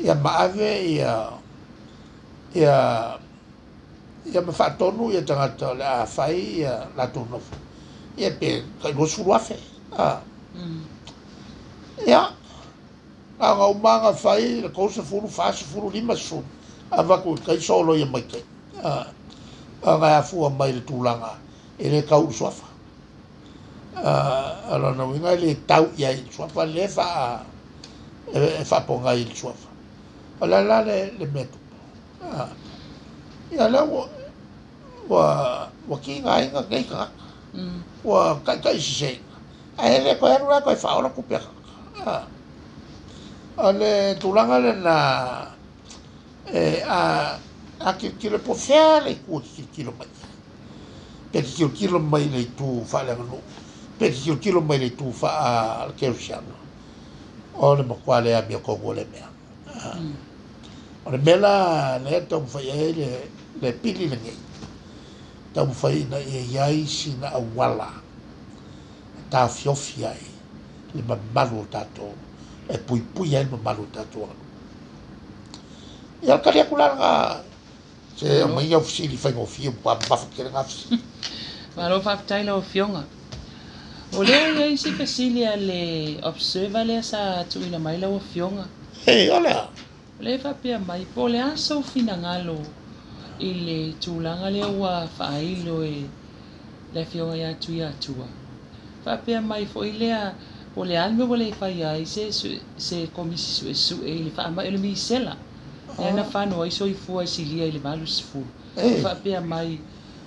Ia maave ia ia ma whaatonu ia tangata le a whai ia lātou nofo. Ia pe kai 20 afe. Ia, a ngā umanga whai le 30, 40, 50. A waku kai solo ia mai kai. A ngā afua mai le tūlanga e le kau suafa. A lona winga le tau ia i suafa le wha e whaponga i le suafa. O la la le mea tupu. Ia lea ua ki ngā inga kei kangaka. Ua kai kai siseinga. A hele koe aru la koe whaola kupea kangaka. O le tūlanga le na a kilokilo po fea le kua kilokilo mai. Pe kilokilo mai le itu whaaleanga. Pe kilokilo mai le itu wha le kerusiano. O le makua le amia kongo le mea. O le mea la lea taumawhai ai le pili le ngei. Taumawhai ina ia iai sina awala. Tā fiofi ai le mamalu o tātou. E pui pui ai le mamalu o tātou anu. Ia kari aku la ngā se mai au fisili whai ngō whiu pa mafa kere ngā fisili. Malo whaptai lau fionga. O lea ia isi fesili a le observer lea sa tuina mai lau fionga. Hei, o lea. O lea whapea mai, po le aso finangalo i le tūlanga lea ua whaailo e le fionga ia tui atua. Whapea mai fo i lea, po le alme wale whai ai se komisi sue sue i le whaama ele mi sela. Lea na whanua iso i fua i silia i le 80. Whapea mai,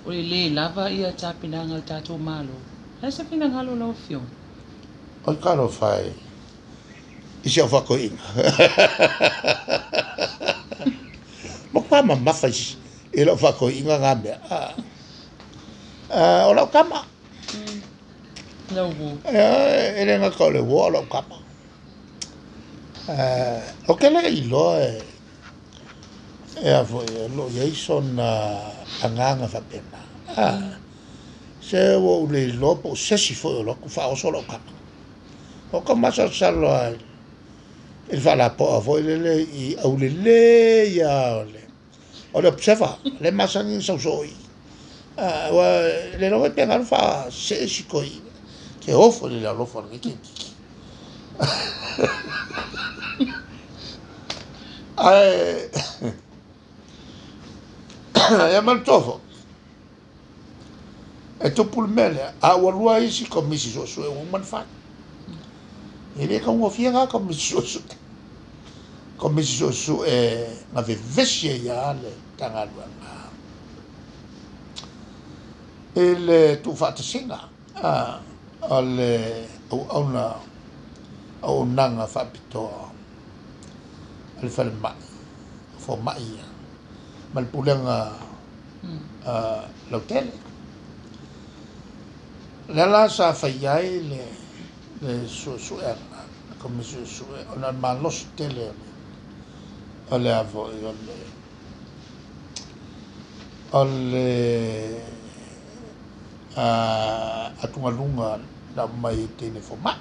o le le lava ia tāpinanga o tātou malo. Lea se finangalo lau fionga. O karo whai. I se au whakoinga. Mo kwa mamafa i lau whakoinga ngā mea. O lau kama. Lau wo. E le ngā kau le wo o lau kama. O ke le iloa e a foi e lo iai sona anganga whapena. Se ua ule iloa po o sesi foi o loku whaoso lau kama. O ka masalosalo ai i le faalapoa foi lele i aulelē ia o le observer le masani sausoʻi ua le lava pe galu faasee sikoi ke ofo le alofa le keikiki ae ia manutofo e tupu le mea lea a ua lua isi komisi suesue ua uma na fai. E le kaugofie gā komisi suesue. Komisi suesue na vevesi ai ia le tagaluaga. I le tuufaatasiga o le auauna auaunaga faapitoa a le falemai fomaʻi ia ma le pulega lautele. Lea la sa fai ai le suesueaga le komisi suesue ona le malosi tele o le a foi o O le atugaluga na aumai e teine foma'i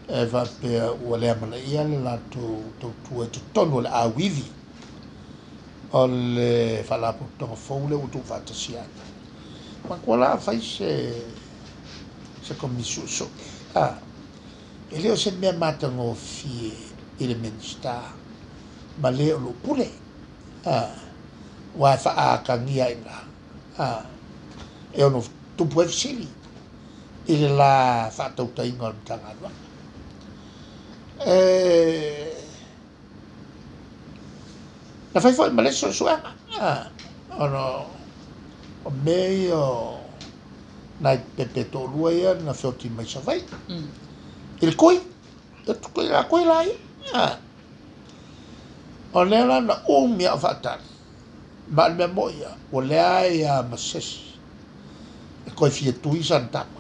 e faapea ua le amanaia le latou tautua i totonu o le auivi o le faalapotopotoga fou lea ua tuufaatasia ai. Manatua la afai se komisi suesue e le o se mea matagofie i le Minisita ma le o loo pule ua e faaatagia ai ina e ono tupu ai fesili i le la faatautaiga o le Matagaluega. Na fai foi ma le isi suesuega ona o mea ia o nai pepe toalua ia na feoti mai Savaii i le tui, e tui la ia. O lea la na umi a o faatali, ma o le mea moi ia, ua leai lava ma se isi e toe fia tui sana tama.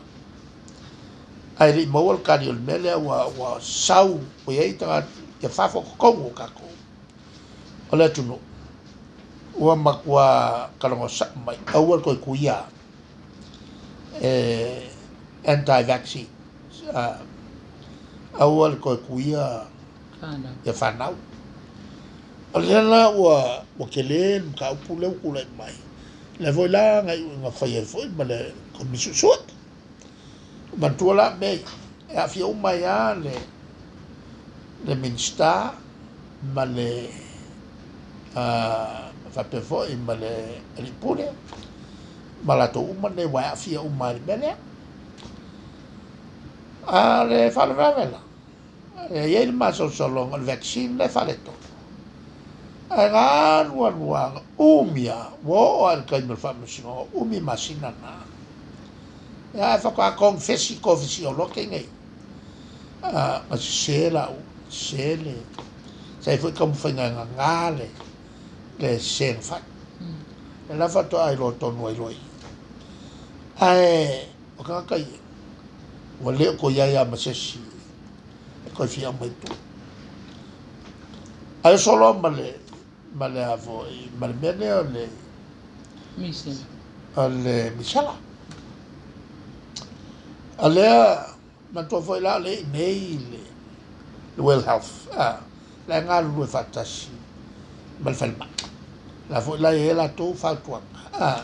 Ae le i maua le tali o le mea lea ua sau ua i ai tagata ia fafo o totonu o tatou o le atunuu ua matua talanoa sao mai aua le toe tuia anti-vaccine, aua le toe tuia ia fanau. O lea la ua tele le mataupu lea ua tulai mai. Lea foi la na iuga fai ai foi ma le komisi suesue. Manatua la mea ia, e aafia uma ai lava le Minisita ma le faapea foi ma le alii pule ma latou uma nei ua e aafia uma ai i le mea lea. A o le faalavelave la, e i ai le masalosaloga o le vaccine lea e faaletonu. Ae na alu alu lava, na umi lava, ua oo lava i le taimi o le faamasinoga, umi masina na. Ia ae faatoa konifesi kofesi loa te nei. Na sese lau, sese le, sa i foi taumafaiga e gagā le sese na fai. E la faatoa iloa tonu ai loa i. Ae o tagata ia, ua le o toe i ai lava ma se isi e toe fia aumai i tua. Ae oso loa ma le a foi, ma le mea lea o le misela. O le misela. A lea, manatua foi la o lea i inei le World Health, la e galulue faatasi ma le falemai. La foi la e i ai latou fautuaga.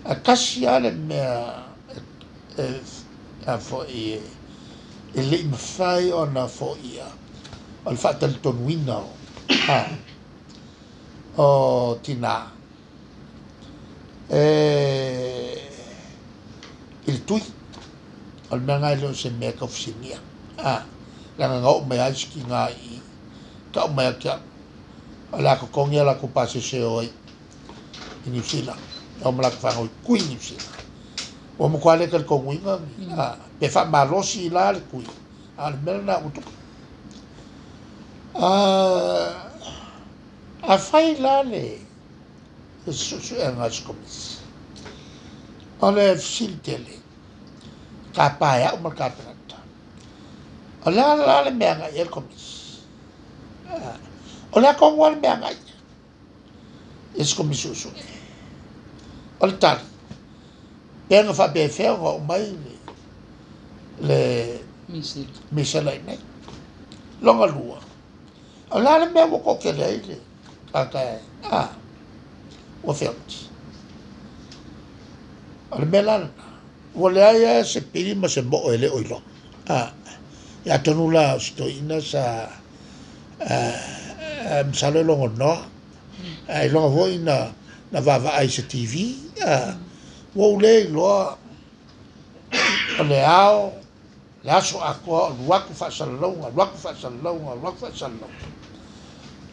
A tasi lava le mea a foi e le i mafai ona foia o le faatalitonuina o tinā i le tui. O le mea lena e le o se mea e taufesigia. Leaga na oo mai ai isi tinā i tau mai ia te au. O le a totogi a latou pasese o ai i New Zealand. E o ma latou fanau i tui New Zealand. Ua matua le talitonuina pe faamalosi la le tui. A o le mea lena ua tupu. A fai la le suesuega a se komisi. O le fesili tele, ka pae au ma le Kapeneta. O le a la le mea agai ai le komisi. O le a tonu lava le mea agai i se komisi suesue. O le tali, pe na faapefea ona oo mai le misela i nei. Longa lua, o le a le mea ua toatele ai le tagata ua feoti. O le mea la lena, ua leai lava se pili ma se moo e le o iloa. Ia atonu la o si toeaina sa masalo e logonoa. Ae iloga foi na vaavaai i se TV. Ua ou le iloa o le ao, le aso atoa o alu atu faasalalauga, alu atu faasalalauga, alu atu faasalalauga.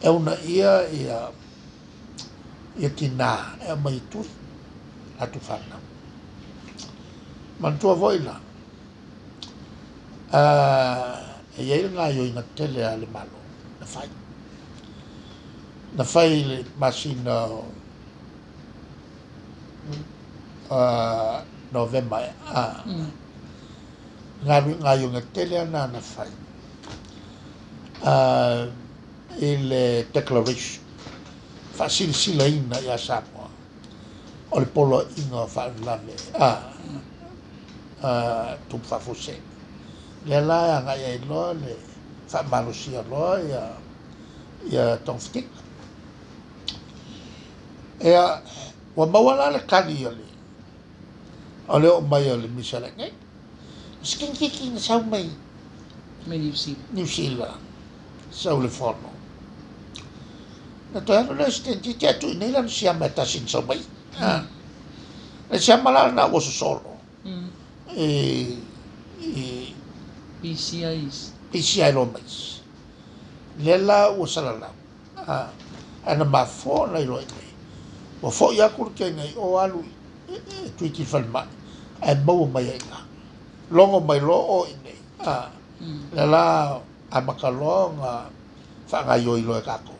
E uunaia ia tinā e aumai i tui, latou fanau. Manatua foi la, e i ai le gaoioiga tele a le Malo na fai. Na fai i le masina o Novema gaoioiga tele ana na fai i le declaration faasilasilaina ia Samoa. o le poloaiga o faalavelave tupu faafuasei. Lea la e agai ai loa le faamalosia loa ia togafitiga. Ia, ua maua la le tali o le oo mai o le misela nei. Se tamaitiiti na sau mai mai Niu Sila. Niu Sila, sau le fono. Na toe alu lea o si tamaitiiti ae tuu i inei lana siama e tasi na sau mai. Le siama la lena ua sosolo i pisia isi. Pisia ai loa ma isi. Lea la ua salalau. Ae na mafua ona iloa i inei. Ua foi atu le teine i o alu e tuiti i le falemai ae maua mai ai i ina. Logo mai loa o i inei. Lea la amata loa ona faagaoioi loa e tatou.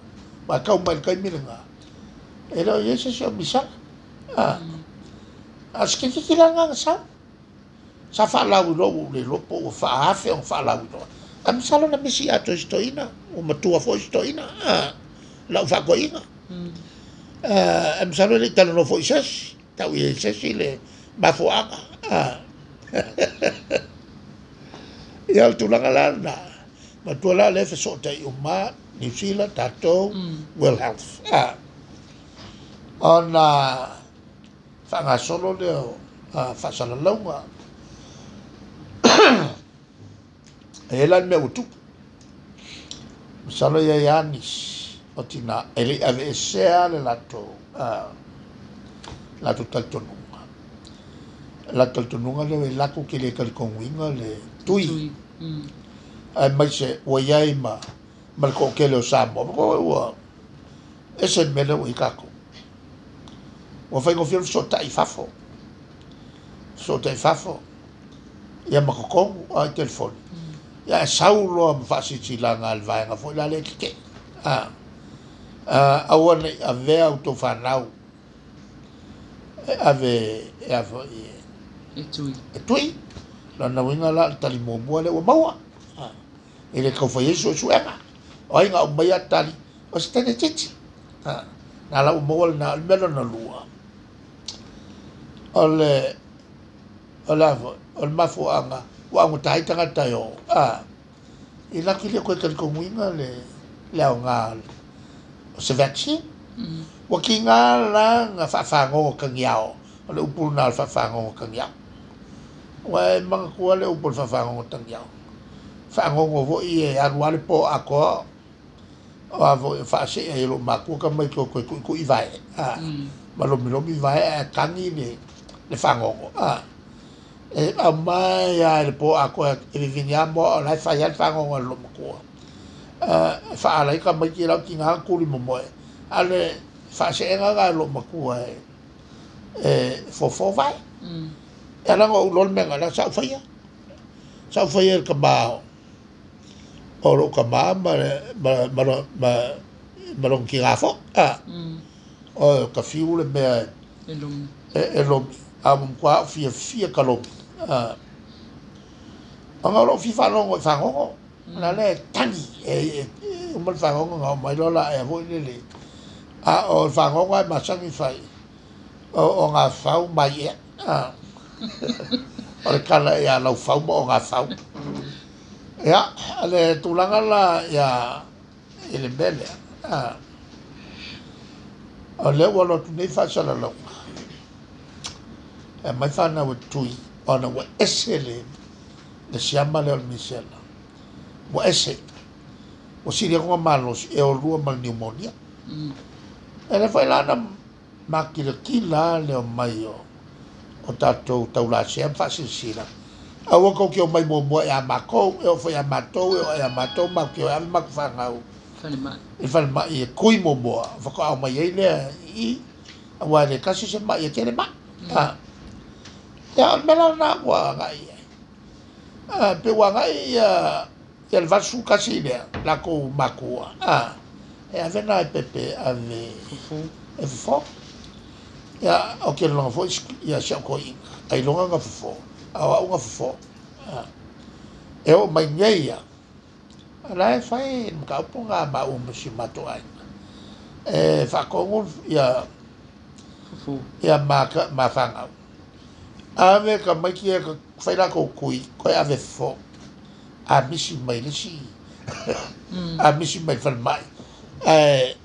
Ma tau mai le taimi lena, e le o i ai se isi o misela. A o se tamaitiiti la lena na sau. Sa faalauiloa ua ou le iloa po ua faaafe ona faalauiloa. Ae masalo na misi atoa i si toeaina, ua matua foi si toeaina, lau faatoeaina. Ae masalo e le i talanoa foi i se isi, tau i ai se isi le mafuaaga. Ia o le tulaga la lena, matua la lea e fesootai uma Niu Sila, tatou, World Health. Ona faagasolo lea o faasalalauga. E i ai la le mea ua tupu. Masalo e i ai lava nisi o tina e le i aveesea le latou talitonuga. Le latou talitonuga lea e latou te le talitonuina le tui. Ae maise ua i ai ma le toatele o Samoa. Ua ese le mea lea ua i ai tatou. Ua faigofie le fesootai i fafo. Fesootai i fafo. Ia ma totonu a i telefoni. Ia e sau loa ma faasilasila a le vaega foi la lea e tetee. Aua ne i avea outou fanau e ave e a foi e tui. E tui. Lona uiga la o le tali muamua lea ua maua. E le taufai ai suesuega. O ai na aumaia tali o se tamaitiiti. Na la ua maua lena. O le mea lona lua, o le o le mafuaaga ua augata ai tagata e o i latou le toe talitonuina le aoga o se vaccine. Ua tiga la na faafagogo tagiao. O le upu lena o le faafagogo tagiao. Ua e manatua le upu o le faafagogo tagiao. Fagogo foi e alu lava le po atoa o a foi faasee ai e lou matua tamaiti o toe tuitui vae ma lomilomi vae ae tagi le fagogo. E aumai lava i le po atoa e vivini lava moa o la e fai lava le fagogo a le lou matua. E faaala ai tamaiti lau tiga tuli momoe. A le faaseega na e lou matua e fofo vae. E ala ona ou iloa le mea lena sa ou faia. Sa ou faia i le tama o lou tama ma lona tiga foi. O ka fiu le mea e lomi. A ua matua au fiafia ka lomi. Ona o lou fia faalogo i fagogo. La lea e tagi. E uma le fagogo na oo mai loa la ea foi lele. A o le fagogo e masani fai o ngā fau mai ea. O le kala ia lau fau ma o ngā fau. Ia, le tulaga la ia i le mea lea. O lea ua alu atu nei faasalalauga. E mai fanau e tui, ona ua ese le siama lea o le misela. Ua ese. Ua sili atu ona malosi e olua ma le pneumonia. E le foi la na makilatila le omai o tatou taulasea ma faasilasila. Aua tou te omai muamua ia matou, e oo foi ia matou, e oo ia matou, matou te o e ave matou fanau i le falemai e tui muamua, faatoa omai ai lea i aua e le tasi se mai e tele mai. Ia, o le mea la lena ua agai i ai. Pe ua agai ia le 81 lea, latou matua. E ave na e pepe ave e fofo. Ia, o ke longa foi ia si au toeaina. Ai longa na fofo, a o au na fofo. E oo mai nei ia, la e fai le mataupu na maua ma si o matou aiga. E faatonu ia Ia ma whangau. Ave ka maiki e ka whaira ko kui, koe ave fo. A misi mai le si. A misi mai whale mai.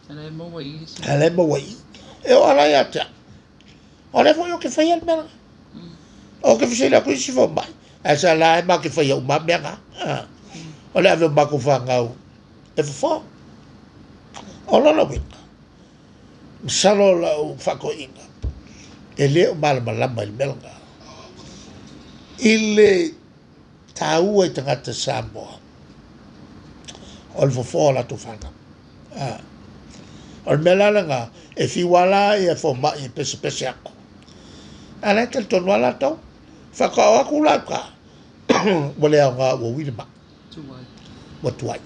Ale maua i le si. Ale maua i. E o ala ia tea. O le foi o ke whai al mea. O ke whisela kui si fo mai. Ai sa la e ma ke whai au ma mea ngā. O le ave o mako whangau. E fo. O lola winga. Masalo lau whakoinga. E le o malamalama i le mea ngā. I le tāua i tangata Samoa. O le fofo o latou whanau. O le mea la ngā, e fiwa la ia fo mai e pese pese ako. A le tele tonu a latou. Whakao aku lau ka. Ua le au ngā ua wile ma. Ua tuai.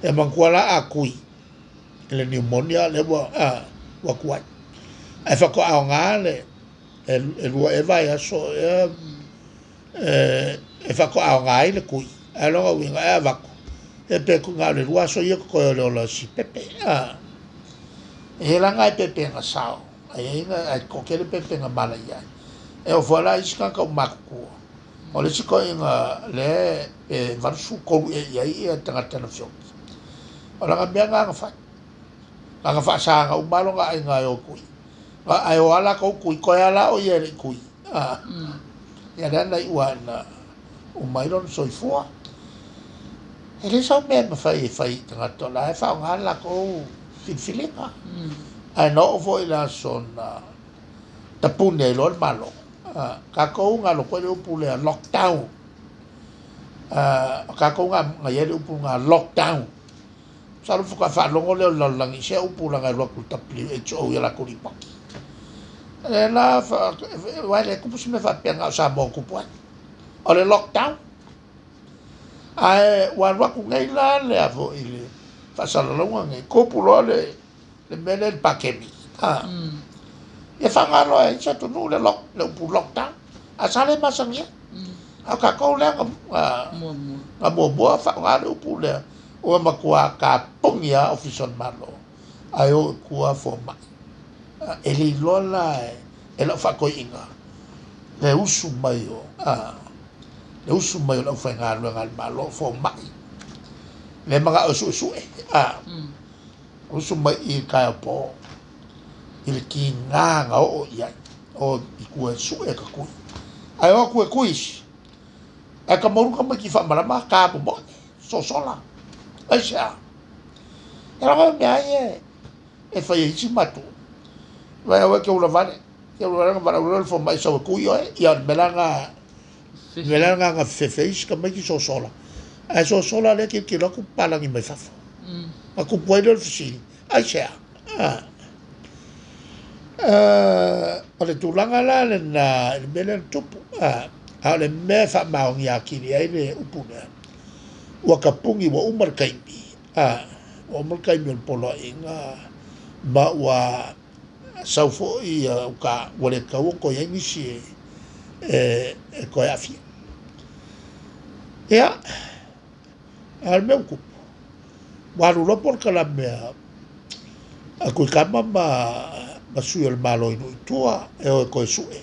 E mangkua la a kui. E le pneumonia le ua, ua kuai. E whakao ngā le e lua e vai aso e e whakao ngā i le kui. E longa winga e avako. E pe ku ngā le lua aso ia koe o le ola si pepe. E hela ngā e pepe ngā sao. Ai inga ai kokele pepe ngā mala ia. E o fuala isi kaka o makukua. O le siko inga le e varusu kolu e ia ia tangata na fioki. O langa mea ngā ngā whai. Ngā whaasanga umalo ngā ai ngā o kui. Ngā ai o ala kau kui, koe ala o ia le kui. Ia le ana i ua na umailon soifua. E le sau mea mawhai e whai tangata la e whao ngā la kou filfilinga. Ai no o fo i la sona tapune i loa le malo. Kākou ngā loko le upu lea lockdown. Kākou ngā ia le upu ngā lockdown. Sa lo fuka whaalongo leo lallangi se upu la ngai loa ku WHO ia la kuripaki. E la wai le kupu si me whapea ngā o Samoa kupu ai. O le lockdown. Ae ua loa ku ngai la le afo i le whaasalalaunga ngai. Kupu loa le mea le pakemi. Ia whangalo e isa tunu le lock, le upu lockdown. A sa le masangia. A kākou lea ngā muamua whaonga le upu lea. Ua makua ka pongi a ofison malo. Ai o kua fo mai. E le iloa la e lau whakoinga. Le usu mai o. Le usu mai o lau whainga luenga le malo fo mai. Le manga o sue sue. Usu mai i kai o po. I le ki ngā ngā o ia. O i kua sue ka kui. Ai o kua kui isi. Ai ka mauru ka mai ki whamarama ka mo sosola. Ai se a. E ranga mea ai e whai e isi matu. Vai awe ke ula vale. Ke ula vale ngā ula fo mai sawa kui oe. Ia mela ngā fefe isi ka mai ki sosola. Ai sosola le ki ki loku palangi mai fafo. Ma kupu ai leo le fisili. Ai se a. O le tūlanga la le na le mea le tupu. A o le mea whaamaongi a kiri ai le upu lea. Ua kapungi ua umar kaimi. Ua umar kaimi o le polo inga. Ma ua saufo i uka ua le kau ko ia nisi e koe awhia. Ia, a le mea ukupu. Ua alu lopo le kala mea a kui kama ma sui o le malo inu i tua e oe koe sue.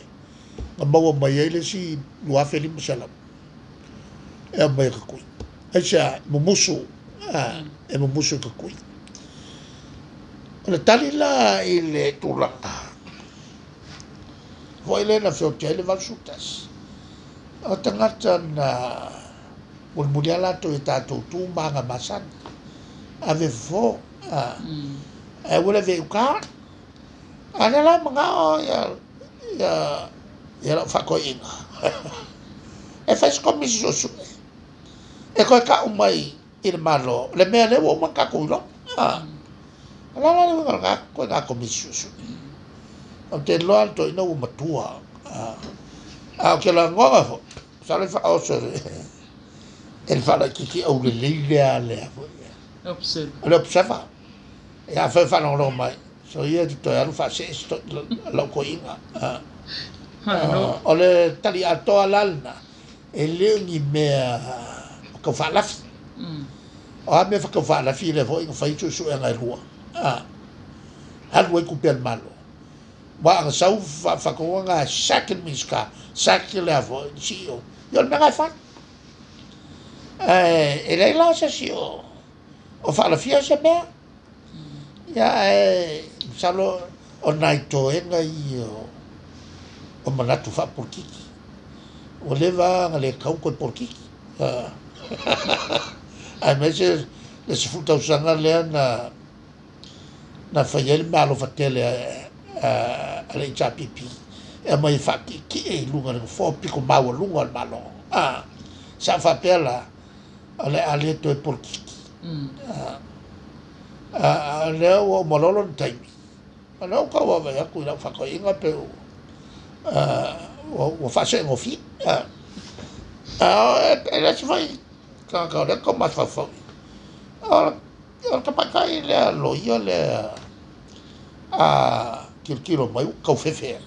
Nga maua mai ai le si 2500. E a mai ka kui. Ai sea, mumusu, e mumusu i ka kui. O le tali la i le tūlanga. Foi le na whiotia i le 81. O tangata na mulimuli a latou i tātou tū maanga masani. Ave fo, e ua le veu kā. A le la manga o ia lau whakoinga. E whai skomisi susu. E koe ka umai i le malo. Le mea le ua umai kako ilo. La la le winga ngā koe ngā komisi susu. O te loa le toina ua matua. A o ke la ngonga fo. Sa le whaoso e le whala kiki au le leile a lea fo. Observa. O le observa. E a whai whanongo mai. So ia te toi alu whaase e sto lau koinga. O le tali atoa lalna. E leo ni mea kau whaalafi. O a mea whakau whaalafi le fo inga whai susu e ngai rua. Halu ai kupea le malo. Wa anga sau whakaunga second Minista, second le afo CEO. Ia o le mea ngai whai. E lei la se si o whaalafia se mea. Ia e salo o nai toenga i o manatu whaapolokiki. O leva nga le kau koe polokiki. Ai me se le 10 tausaga lea na whai ele mea alofa tele a le HRPP. E mai whaakiki e lunga le fo piko maua lunga o le malo. Sa whapea la o le ale toe polokiki. Lea ua malolo ni taimi. A lea kau awa aku i lau whakainga pe ua whaase ngofi. E le si whai kanga lea kau mas whawhau. O le kapaikai lea loia lea a kilokilo mai kau whewhea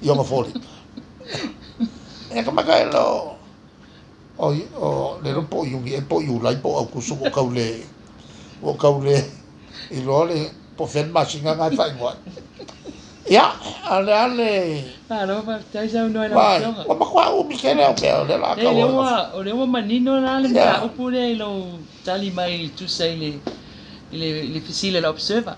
i onga fōli. E kapaikai leo o le ropo iungi e po iulai po au kusu o kau le o kau le i loa le po fen masinga ngai whaingoa. Ia, ale ale. Malo, faafetai saunoa i lau afioga. Ua makuā umi tele o mea o le la kau. O lea ua manino la le mataupu lea i lou tali mai tusa i le fesili a le Observer.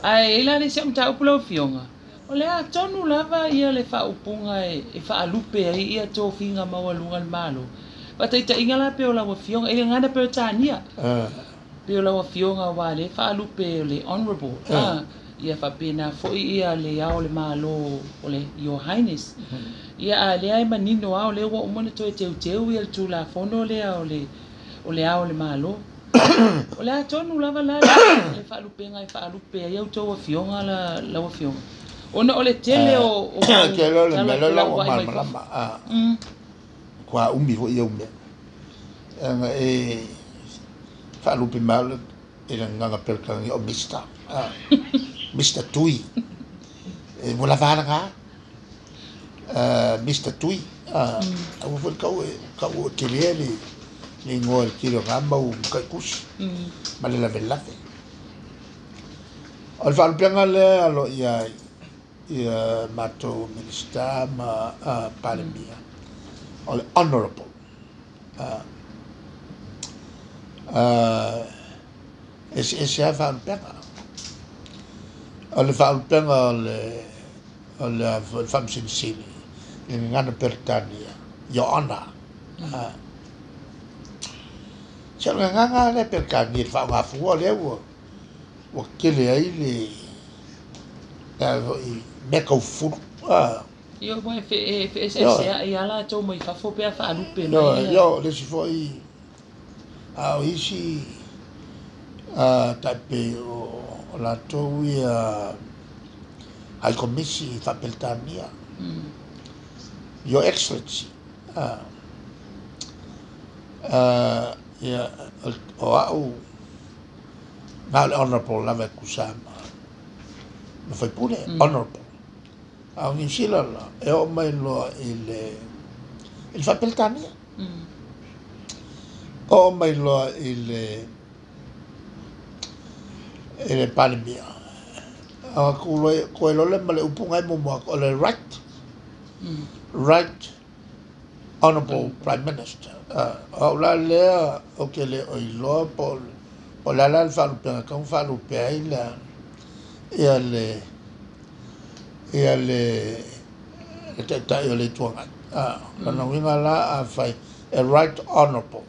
Ae e la le isi au mataupu lau afioga. O le a tonu lava ia le faaupuga e faalupe ai ia tofiga maualuga le malo. Faataitaiga la pe o lau afioga, i le gagana Peretania. Pe o lau afioga ua le faalupe o le honorable. Ia faapena foi ia le ao le malo o le Your Highness. Ia a lea e manino a o lea ua uma na toe teuteu ia le tulafono lea o le ao le malo. O le a tonu lava la le faalupega e faalupe ai outou afioga la lau afioga. Ona o le tele o ke le mea la ua malamalama. Kua umi foi ia umea. Anga e faalupe malo e le nganga pelkangi o Mr. Mr. Tui. E mo la vara Mr. Tui. Au foi kau kau o tele le le ngoa le tele ngā mau kai kusi. Ma le lave lave. O le faalupeanga lea alo ia ia matou Minista ma Palemia. O le honorable. Ese a faalupeanga. O le faalupeanga o le faamasilisili i le gagana Peretania, Your Honor. Se o le gagaga lea Peretania i le faaaogafua lea ua tele ai le mea kaufulu. Ia ua e feeseeseai a latou mai fafo pe a faalupe mai. Io le isi foi a o isi taipe o latou ia High Commission faapeletania. Your Excellency. Ia o au na le honorable lava e kusa ma faipule honorable. A o Niu Sila la e oo mai loa i le faapeletania. Oo mai loa i le Palemia. A koe lole ma le upu ngai momoa o le right. Right Honorable Prime Minister. O la lea o ke le o iloa po o la la le faalupega kau faalupe ai la ia le taitai o le itu agai. Lona uiga la a fai e right honorable.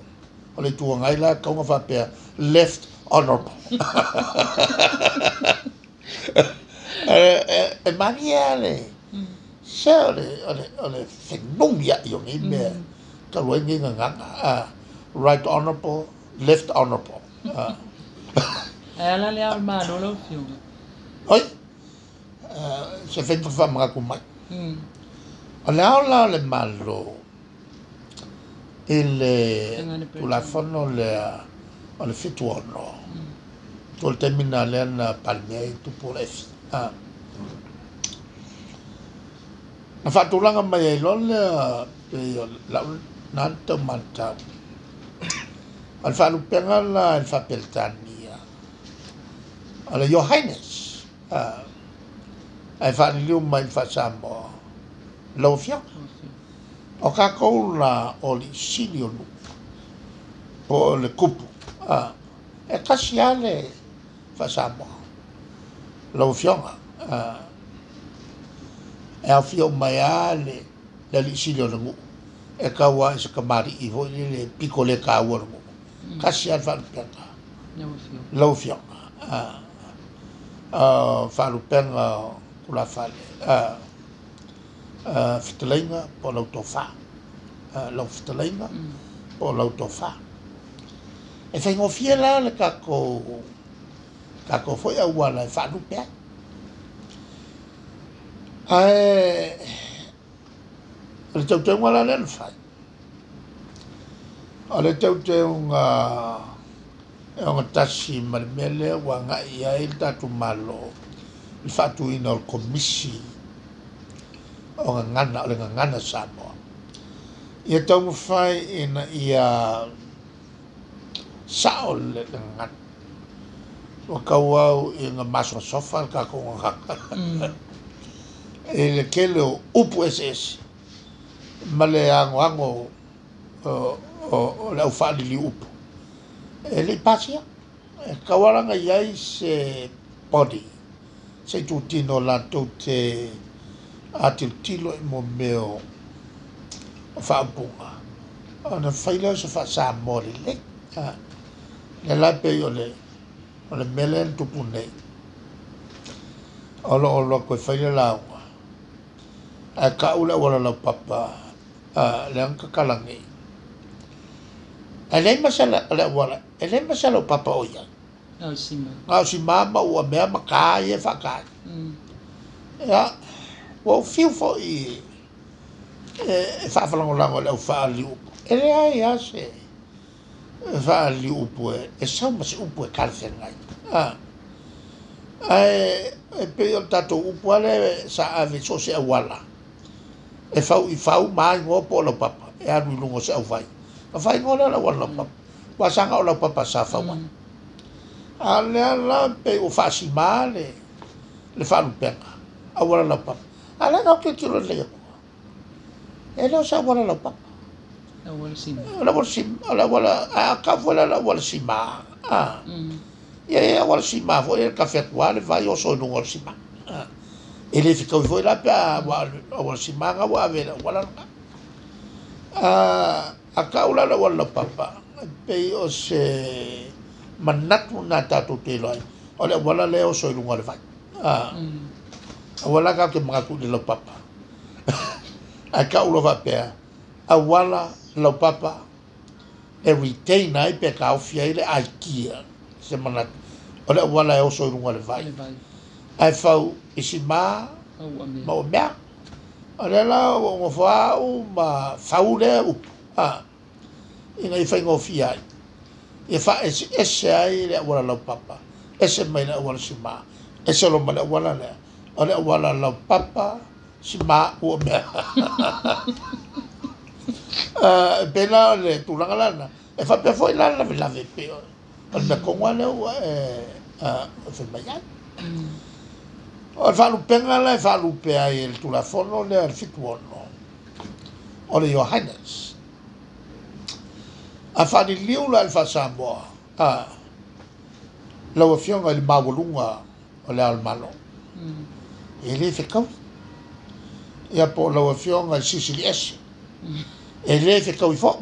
O le itu agai la kauga faapea left honorable. E mania le se o le whenumi ai o ngei mea talu ai ngei gagaga. Right honorable, left honorable. Ae ala le ao le malo lau afioga. Oi, se whenua whaamagaku mai. O le ao la o le malo i le tulafono lea o le 76. Tuo le taimi lea na Palemia i tupu o le efi. Na faatulaga mai ai loa lea pei o lau na tau matau. O le faalupega la i le faapeletania o le Your Highness. Ae faaliliu mai i le faa-Samoa, lau Afioga. O tatou la o alii sili o nuu po o le tupu, e tasi lava le faa-Samoa, lau Afioga. E aofia uma ai lava le alii sili o le nuu, e tau lava i se tamalii foi lele pito le taua o le nuu. Tasi lava le faalupega, lau Afioga. Faalupega o tulafale, fetalaiga po o lau tofa. Lau fetalaiga po o lau tofa. E faigofie la le tatou foi auala e faalupe ai. Ae o le teuteuga la lea na fai, o le teuteuga e ogatasi ma le mea lea ua agai ai le tatou Malo i le faatuina o le Komisi o Gagana, o le Gagana Samoa. Ia taumafai ina ia sao le gagana. Ua tauau ina masofasofa le tatou gagana. I le tele o upu eseese ma le agoago o le aufaaliliu upu. E le i pasia. E taualaga i ai se body, se itutino latou te atilotilo i mo mea o faaupuga. Ona fai lea o se faa-Samoa lelei. Le la pei o le mea lea na tupu nei. O lo o loa toe fai le lauga. Ae tau le auala laupapa lea na tatala nei. Ae leai ma se le auala, e leai ma se laupapa o ia. Na o sima ma ua mea ma ka ia whaakai. Ia, ua ufiu foi e whaafalangolago le au whaali upu. E lea ia se whaali upu e sau ma se upu e kalewhengai. Ae e pei o le tatou upu ale sa ave so se auala. E fau i fau ma ingoa po o laupapa. E alu i luga o se auvai. Na whai ingoa lea o le auala laupapa. Ua sanga o laupapa sa fau ai. A lea la pei o faasima le faalupega auala laupapa. A lea na o tilotilo lelei atu. E le o se auala laupapa. Auala sima. O le auala sima, o le auala, a kau foi le auala sima. Ia e auala sima foi le kafe atu le vai oso i luga o le sima. E le fekaui foi la pe a auala sima nga ua ave le auala lena. A kau la le auala laupapa, pei o se manatu na tatou te iloa ai. O le auala lea oso i luga o le vai. Auala kau te manatu i le laupapa. Ae kau loa faapea, auala laupapa e retain ai pe kaofi ai le aikia se manatu. O le auala e oso i luga o le vai. Ae fau i sima ma ua mea. O lea la ua ogofoa au ma fau lea upu. Ina ia faigofie ai. Ia faeseese ai le auala laupapa. Ese mai le auala sima. Ese lo ma le auala lea. O le auala laupapa sima ua mea. Pena o le tulaga lana. E faapea foi la lavelave pe o le mea kongo lea ua e fai mai ai. O le faalupega la e faalupe ai e le Tulafono lea le 76. O le Your Highness. A faaliliu la i le faa-Samoa, lau Afioga i le maualuga o le Ao o le Malo. E le fekaui. Ia po o lau Afioga i le Silisili Ese. E le fekaui foi.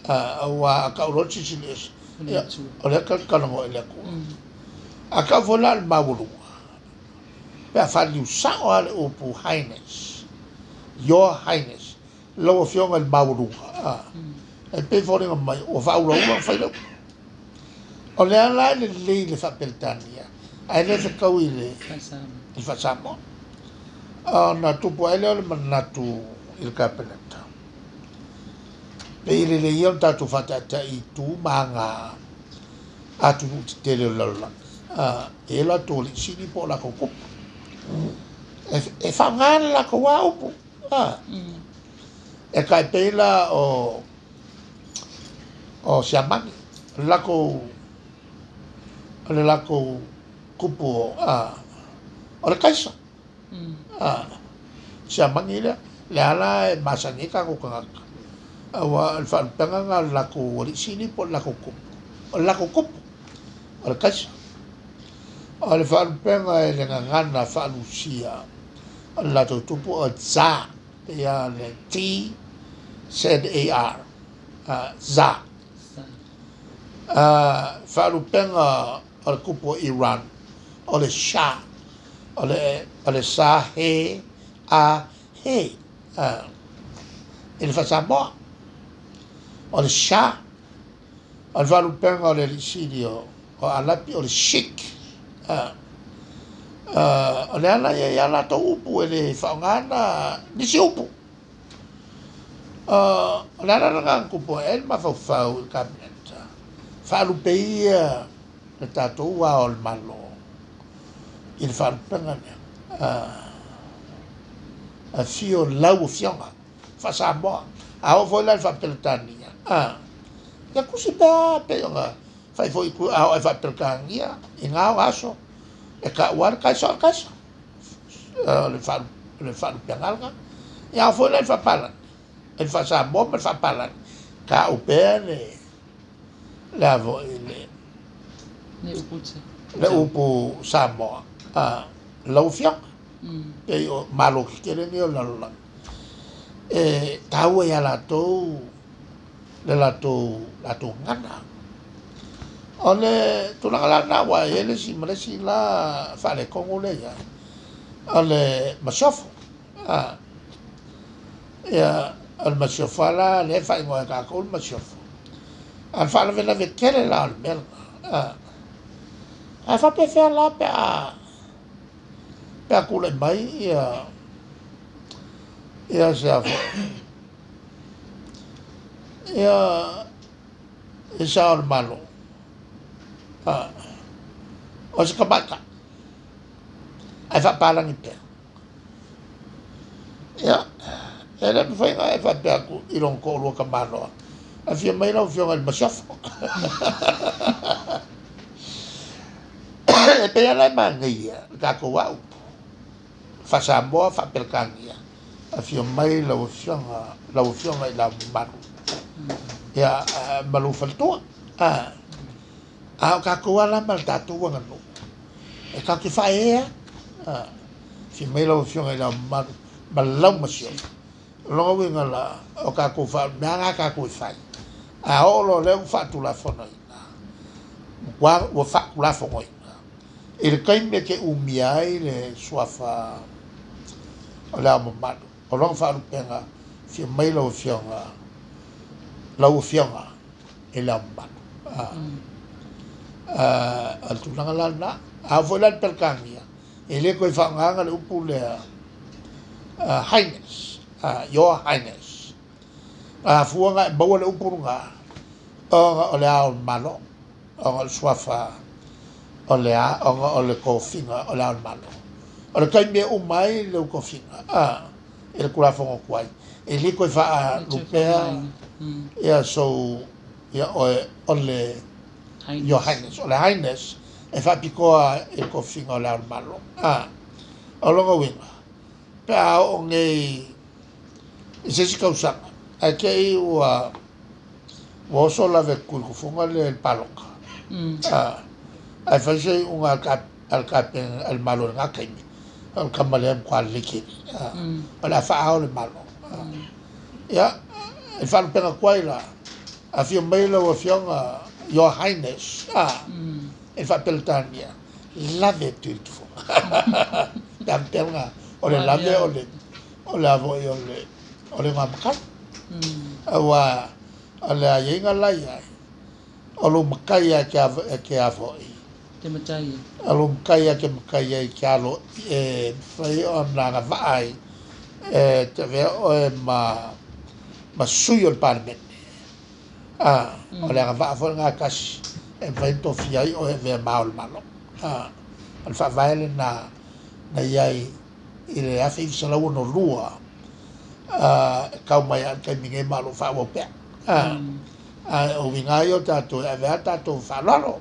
Aua a kau loa le Silisili Ese. Ia, o lea kalakalagoa i le Atua. A kau foi la le maualuga. Pe a faaliliu sao lava le upu Highness. Your Highness. Lau Afioga i le maualuga. E pei foliga mai, ua faaulaula ona fai le upu. O lea la e lelei le faapeletania, ae le fekaui i le faa-Samoa. Ona tupu ai lea o le manatu i le Kapeneta. Pe i lelei ia o le tatou faataitai i tu ma aga atunuu tetele o le lalolagi. E latou alii sili po o latou tupu. E faaaoga le latou lava upu. E tai pei la o Siamani, o le latou kupu o le kaisa. Siamagi lea le ala e masani ai tatou tagata auā o le faalupega lena o le latou alii sili po o le latou tupu o le latou tupu o le Kaisa. O le faalupega e le gagana faa-Lusia o le latou tupu o Tsar, pei lava o le T Z A R, Tsar. Faalupega o le tupu o Iran o le Shah, o le Sa He A He i le faa-Samoa o le Shah. O le faalupega o le alii sili o Alapi o le Sheikh. O le ala ia ia latou upu e le faaaogaina nisi upu. O le ala lena na tupu ae ai le mafaufau i le Kapeneta faalupe ia le tatou ao o le Malo i le faalupega lea. Afio lau afioga faa-Samoa. A oo foi la i le faa-Peretania, ia tusi pea pei ona fai foi a oo i faa-Peretania i na ona aso e taua le Kaisa o le Kaisa. O le faalupega lena. Ia a oo foi la i le faapalagi, i le faa-Samoa ma le faapalagi, tau pea le a foi le upu Samoa, lau afioga. Pei o malo tetele nei o le lalolagi. E taua ia latou le latou gagana. O le tulaga la lena ua i ai le isi ma le isi la faaletonu lea i ai, o le masiofo. Ia, o le masiofo la lea e faaigoa e tatou le masiofo. A o le faalavelave tele la o le mea lena. Ae faapefea la pe a tulai mai ia se a foi ia sa o le Malo o se tamaitai ae faapalagi pea. Ia, e le mafai ona e faapea atu i lona toalua tamaloa, afio mai lau afioga i le masiofo. E pei lava la e manaia le tatou aupu faa-Samoa faa-Peretania, afio mai lau afioga i le mamalu, ia ma lou faletua. A o tatou lava ma le tatou aganuu e tatou te faaeaea. Afio mai lau afioga i le mamalu ma lau masiofo. O lona uiga la o tatou mea na tatou e fai. A oo loa lea ua faatulafonoina, ua faatulafonoina i le taimi e te umia ai le suafa o le Ao Mamalu, o lona faalupega, afio mai lau afioga i le Ao Mamalu. O le tulaga la lena. A oo foi la i le Peretania, e le toe faaaogaina le upu lea Highness, Your Highness. A fua na e maua le upu lena ona o le Ao o le Malo, ona o le suafa o le a, ona o le tofiga o le Ao o le Malo. O le taimi e uma ai le tofiga i le Tulafono tuai, e le toe faalupea ia sou ia oe o le Your Highness. O le Highness e faapitoa i le tofiga o le Ao o le Malo. O lona uiga, pe a oo nei i se isi tausaga, ae te i ua oso lava e tuitufuga le palota. Ae fai se iuga a le Malo i lena taimi, o le tama lea e matua lelei tele. O le a faaao le Malo. Ia, e faalupega tuai la, afio mai lau afioga, Your Highness, e faa-Peretania, lave e tuitufuga. Pe a faapea o le lave o le a foi o le matai. Auā o le aiaiga la iai, o lou matai e ke a foi. Te matai. O lou matai e ke matai ai ke alo e mafai ona agavaa ai e te avea oe ma sui o le Palemene. O le agavaa foi lena tasi e mafai ona tofia ai oe e avea ma ao o le Malo. O le faavae lena na iai i le 1962 e tau mai a le taimi nei ma o loo faaauau pea. Ae o uiga ia o tatou e avea tatou faaaloalo.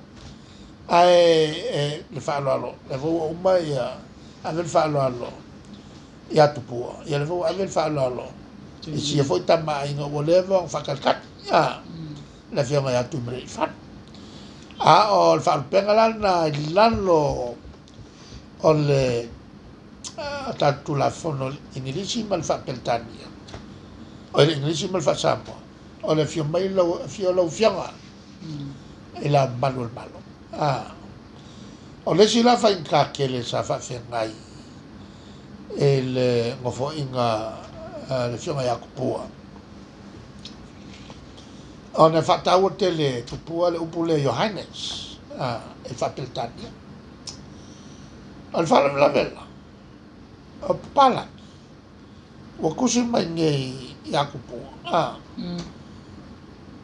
Ae le faaaloalo, lea foi ua uma ia ave le faaaloalo Ia Tupua, ia le foi ua ave le faaaloalo i sia foi tamaaiga ua leva ona faatalikali le afioga ia Tuimalealiifano. A o le faalupega la lena i lalo o le tatou Tulafono Igilisi ma le faa-Peretania, o le Igilisi ma le faa-Samoa, o le afio mai lau, afio lau afioga i le Ao Mamalu o le Malo. O le isi la faigata tele sa faafeagai i le nofoaiga a le afioga ia Tupua, ona e faataua tele e Tupua le upu lea Your Highness e faa-Peretania. O le faalavelave la, o papalagi ua tusi mai nei ia Tupua.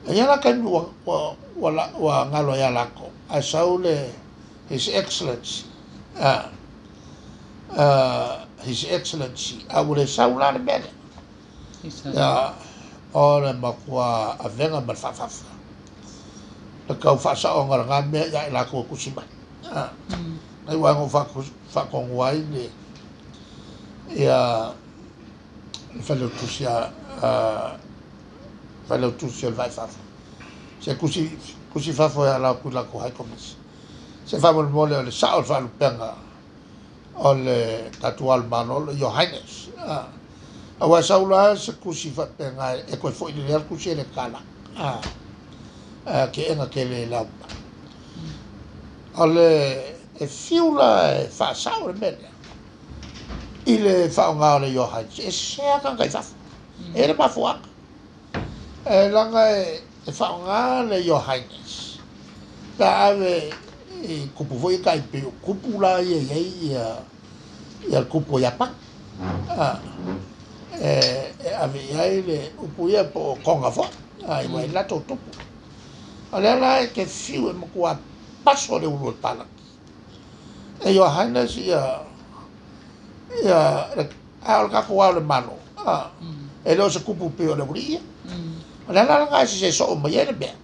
E i ai la taimi ua galo ai ia latou, ae sau le His Excellency, His Excellency, a ua le sau la le mea lea. Ia, o le matua avega ma le faafafa, le tau faasaoga o lena mea ia i latou e tusi mai. Nai ua ou faatonu ai le ia le failautusi a failautusi o le Vai Fafo. Se tusi tusi fafo e ala atu i latou High Commission. Se faamolemole o le sao o le faalupega o le tatou Ao o le Malo, Your Highness. Aua e sau la se tusi faapena e toe foi lelei le tusi e le tala. Keega tele i le ao. O le e fiu la e faasao le mea lea i le faaaoga o le Your Highness, e sese tagata i fafo. E le mafuaaga. E laga e faaaoga le Your Highness pe a ave i kupu foi e tai pei o kupu la ia e i ai ia le kupu o Iapani. E ave i ai le upu ia po o Tonga foi, ua i latou tupu. O lea la e te fiu e matua paso le ulu o le palagi. E Your Highness ia a o le tatou Ao o le Malo. E le o se kupu pei o le aualii ia. O le ala lena e sese soo mai ai le mea,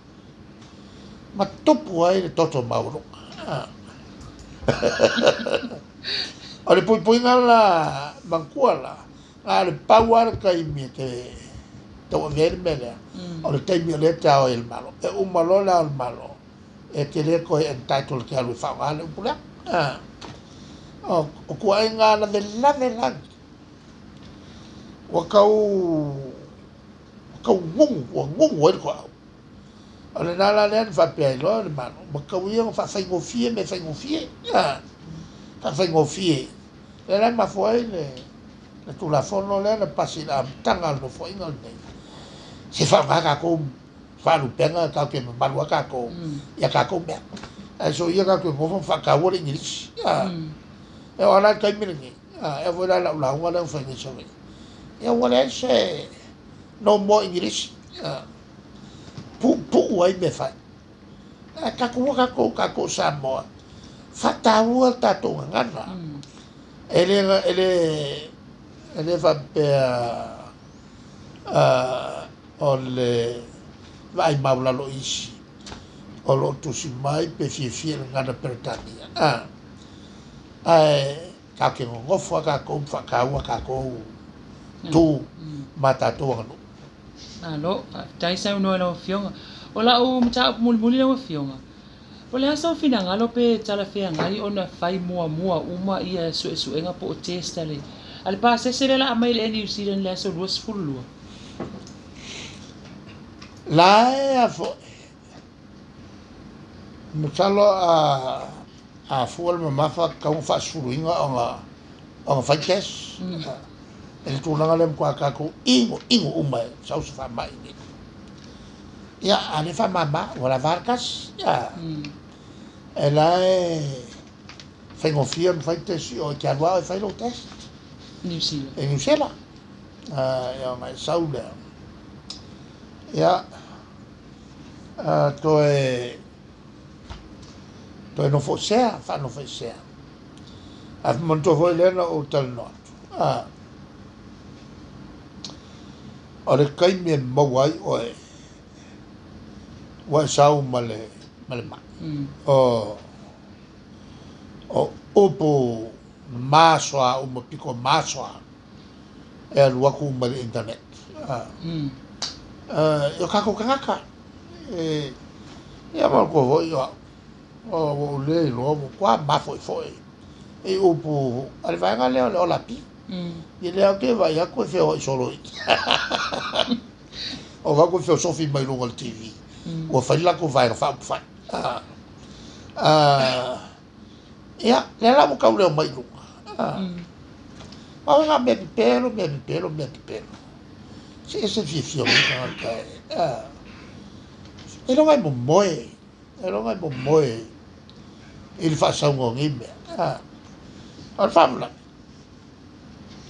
ma tupu ai le toto maualuga. O le puipuiga la manatua la, na o le pau lava le taimi e te tauavea ai le mea lea, o le taimi o lea e te ao ai i le Malo. E uma loa le Ao o le Malo, e te le toe entitled te alu e faaaoga le upu lea. O tuuaiga lavelave lagi, ua tau gugu, ua gugu ai le toau. O lena la lea na faapea ai loa le Malo, ma tau ia ona faafaigofie mea faigofie. Faafaigofie. Lea la e mafua ai le Tulafono lea na pasi i le amataga o le nofoaiga lenei. Se faaaoga tatou faalupega tatou te mamalu a tatou ia tatou mea. Ae so ia tatou nofo ma faataua le Igilisi. E oo la le taimi lenei, e foi la lau lauga lea ua fai nei Savaii. Ia ua leai se no more Igilisi. Puupuu ai mea fai. Ae tatou tatou Samoa, faataua le tatou gagana. E le faapea o le vaai maulalo isi o loo tusi mai pe fiafia le gagana Peretania. Ae tatou te nonofo a tatou ma faataua tatou tu ma tatou aganuu. Malo, faafetai saunoa i lau afioga. O lau mataupu mulimuli lau afioga, o le a sou finagalo pe talafeagai ona fai muamua uma ia suesuega po o test a le pasese lea la aumai i le Air New Zealand le aso 22? La e a foi. Masalo a fua le mamafa tau faasefuluina ona fai test. E le tulaga lea matua tatou ino uma e sau se faamai nei. Ia, a le faamama, ua lava le tasi. E la e faigofie ona fai test o e te alu lava oe fai lou test. New Zealand. E New Zealand. Ia ona e sau lea. Ia, toe nofoesea, faanofoesea. Ae manatua foi lea na ou talanoa atu. O le taimi e maua ai oe, ua e sau ma le mai. O upu masoa uma piko masoa. E alu aku ma le internet. O kākou tagata. E ia ma ko foi o o le lo mo kwa ma foi foi. E upu ale vaega lea o le olapi. I lea o ke vai aku e feo i solo i. O va ko feo sofi mai luga o le TV. Ua fai la ko vaega faaupufai. Ia, lea la ua tau leo mai i luga. O ngā mea pepelo, mea pepelo, mea pepelo. Se ese fiafia o le tagata e. E loga e momoe. E loga e momoe i le faasauga o nei mea. O le faalavelave.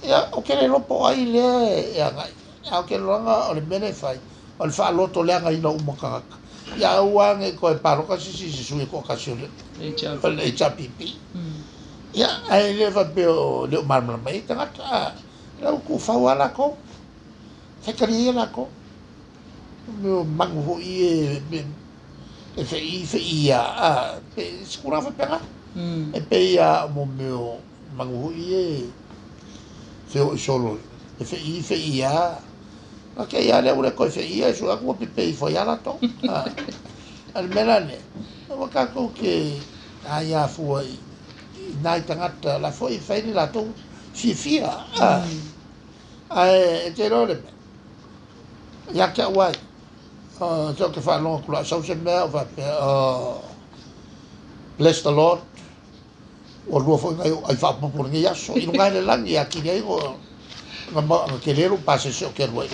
Ia, o ke le lopo ai lea e agai. A o ke loga o le mea lea e fai, o le faaloto leaga ina uma tagata. Ia aua ne i toe paloka sisi i se sui e toatasi o le HRPP. Ia, ae le faapea o le o malamalama ai tagata. Lau tuufau lava latou. Faitalia ia latou. Mea o manu foi e fe'i fe'i a. Se tulaga faapena. E pei lava o mea o manu foi e feoai solo e fe'i fe'i a. Na te ia lea ua le toe fe'i e sui atu ua pepei ifo ai lava latou. A le mea la lea, aua tatou te aia fua i nai tagata la foi e fai le latou fiafia. Ae e te iloa le mea, ia te au ai, se o te faalogo atu loa sau se mea o faapea, bless the Lord, ua lua foi nai ou ai faaopoopo o lenei aso, i luga e le lagi e atili ai na tele lou pasese o te alu ai.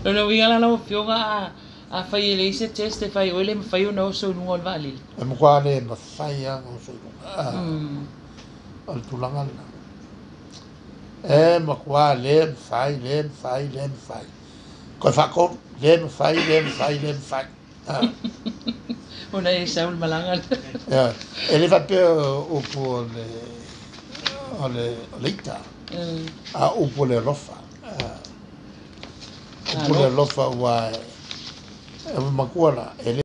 O le uiga la lau Afioga, a fai e leai se test e fai oe le mafai ona oso i luga o le vaalele. E matua le mafai lava ona oso i luga. O le tulaga lena. E matua le mafai, le mafai, le mafai. Toe faatolu, le mafai, le mafai, le mafai. Ona e sau le malaga. Ia, e le faapea upu o le o le o le ita, a upu o le alofa. Upu o le alofa ua e matua la, e le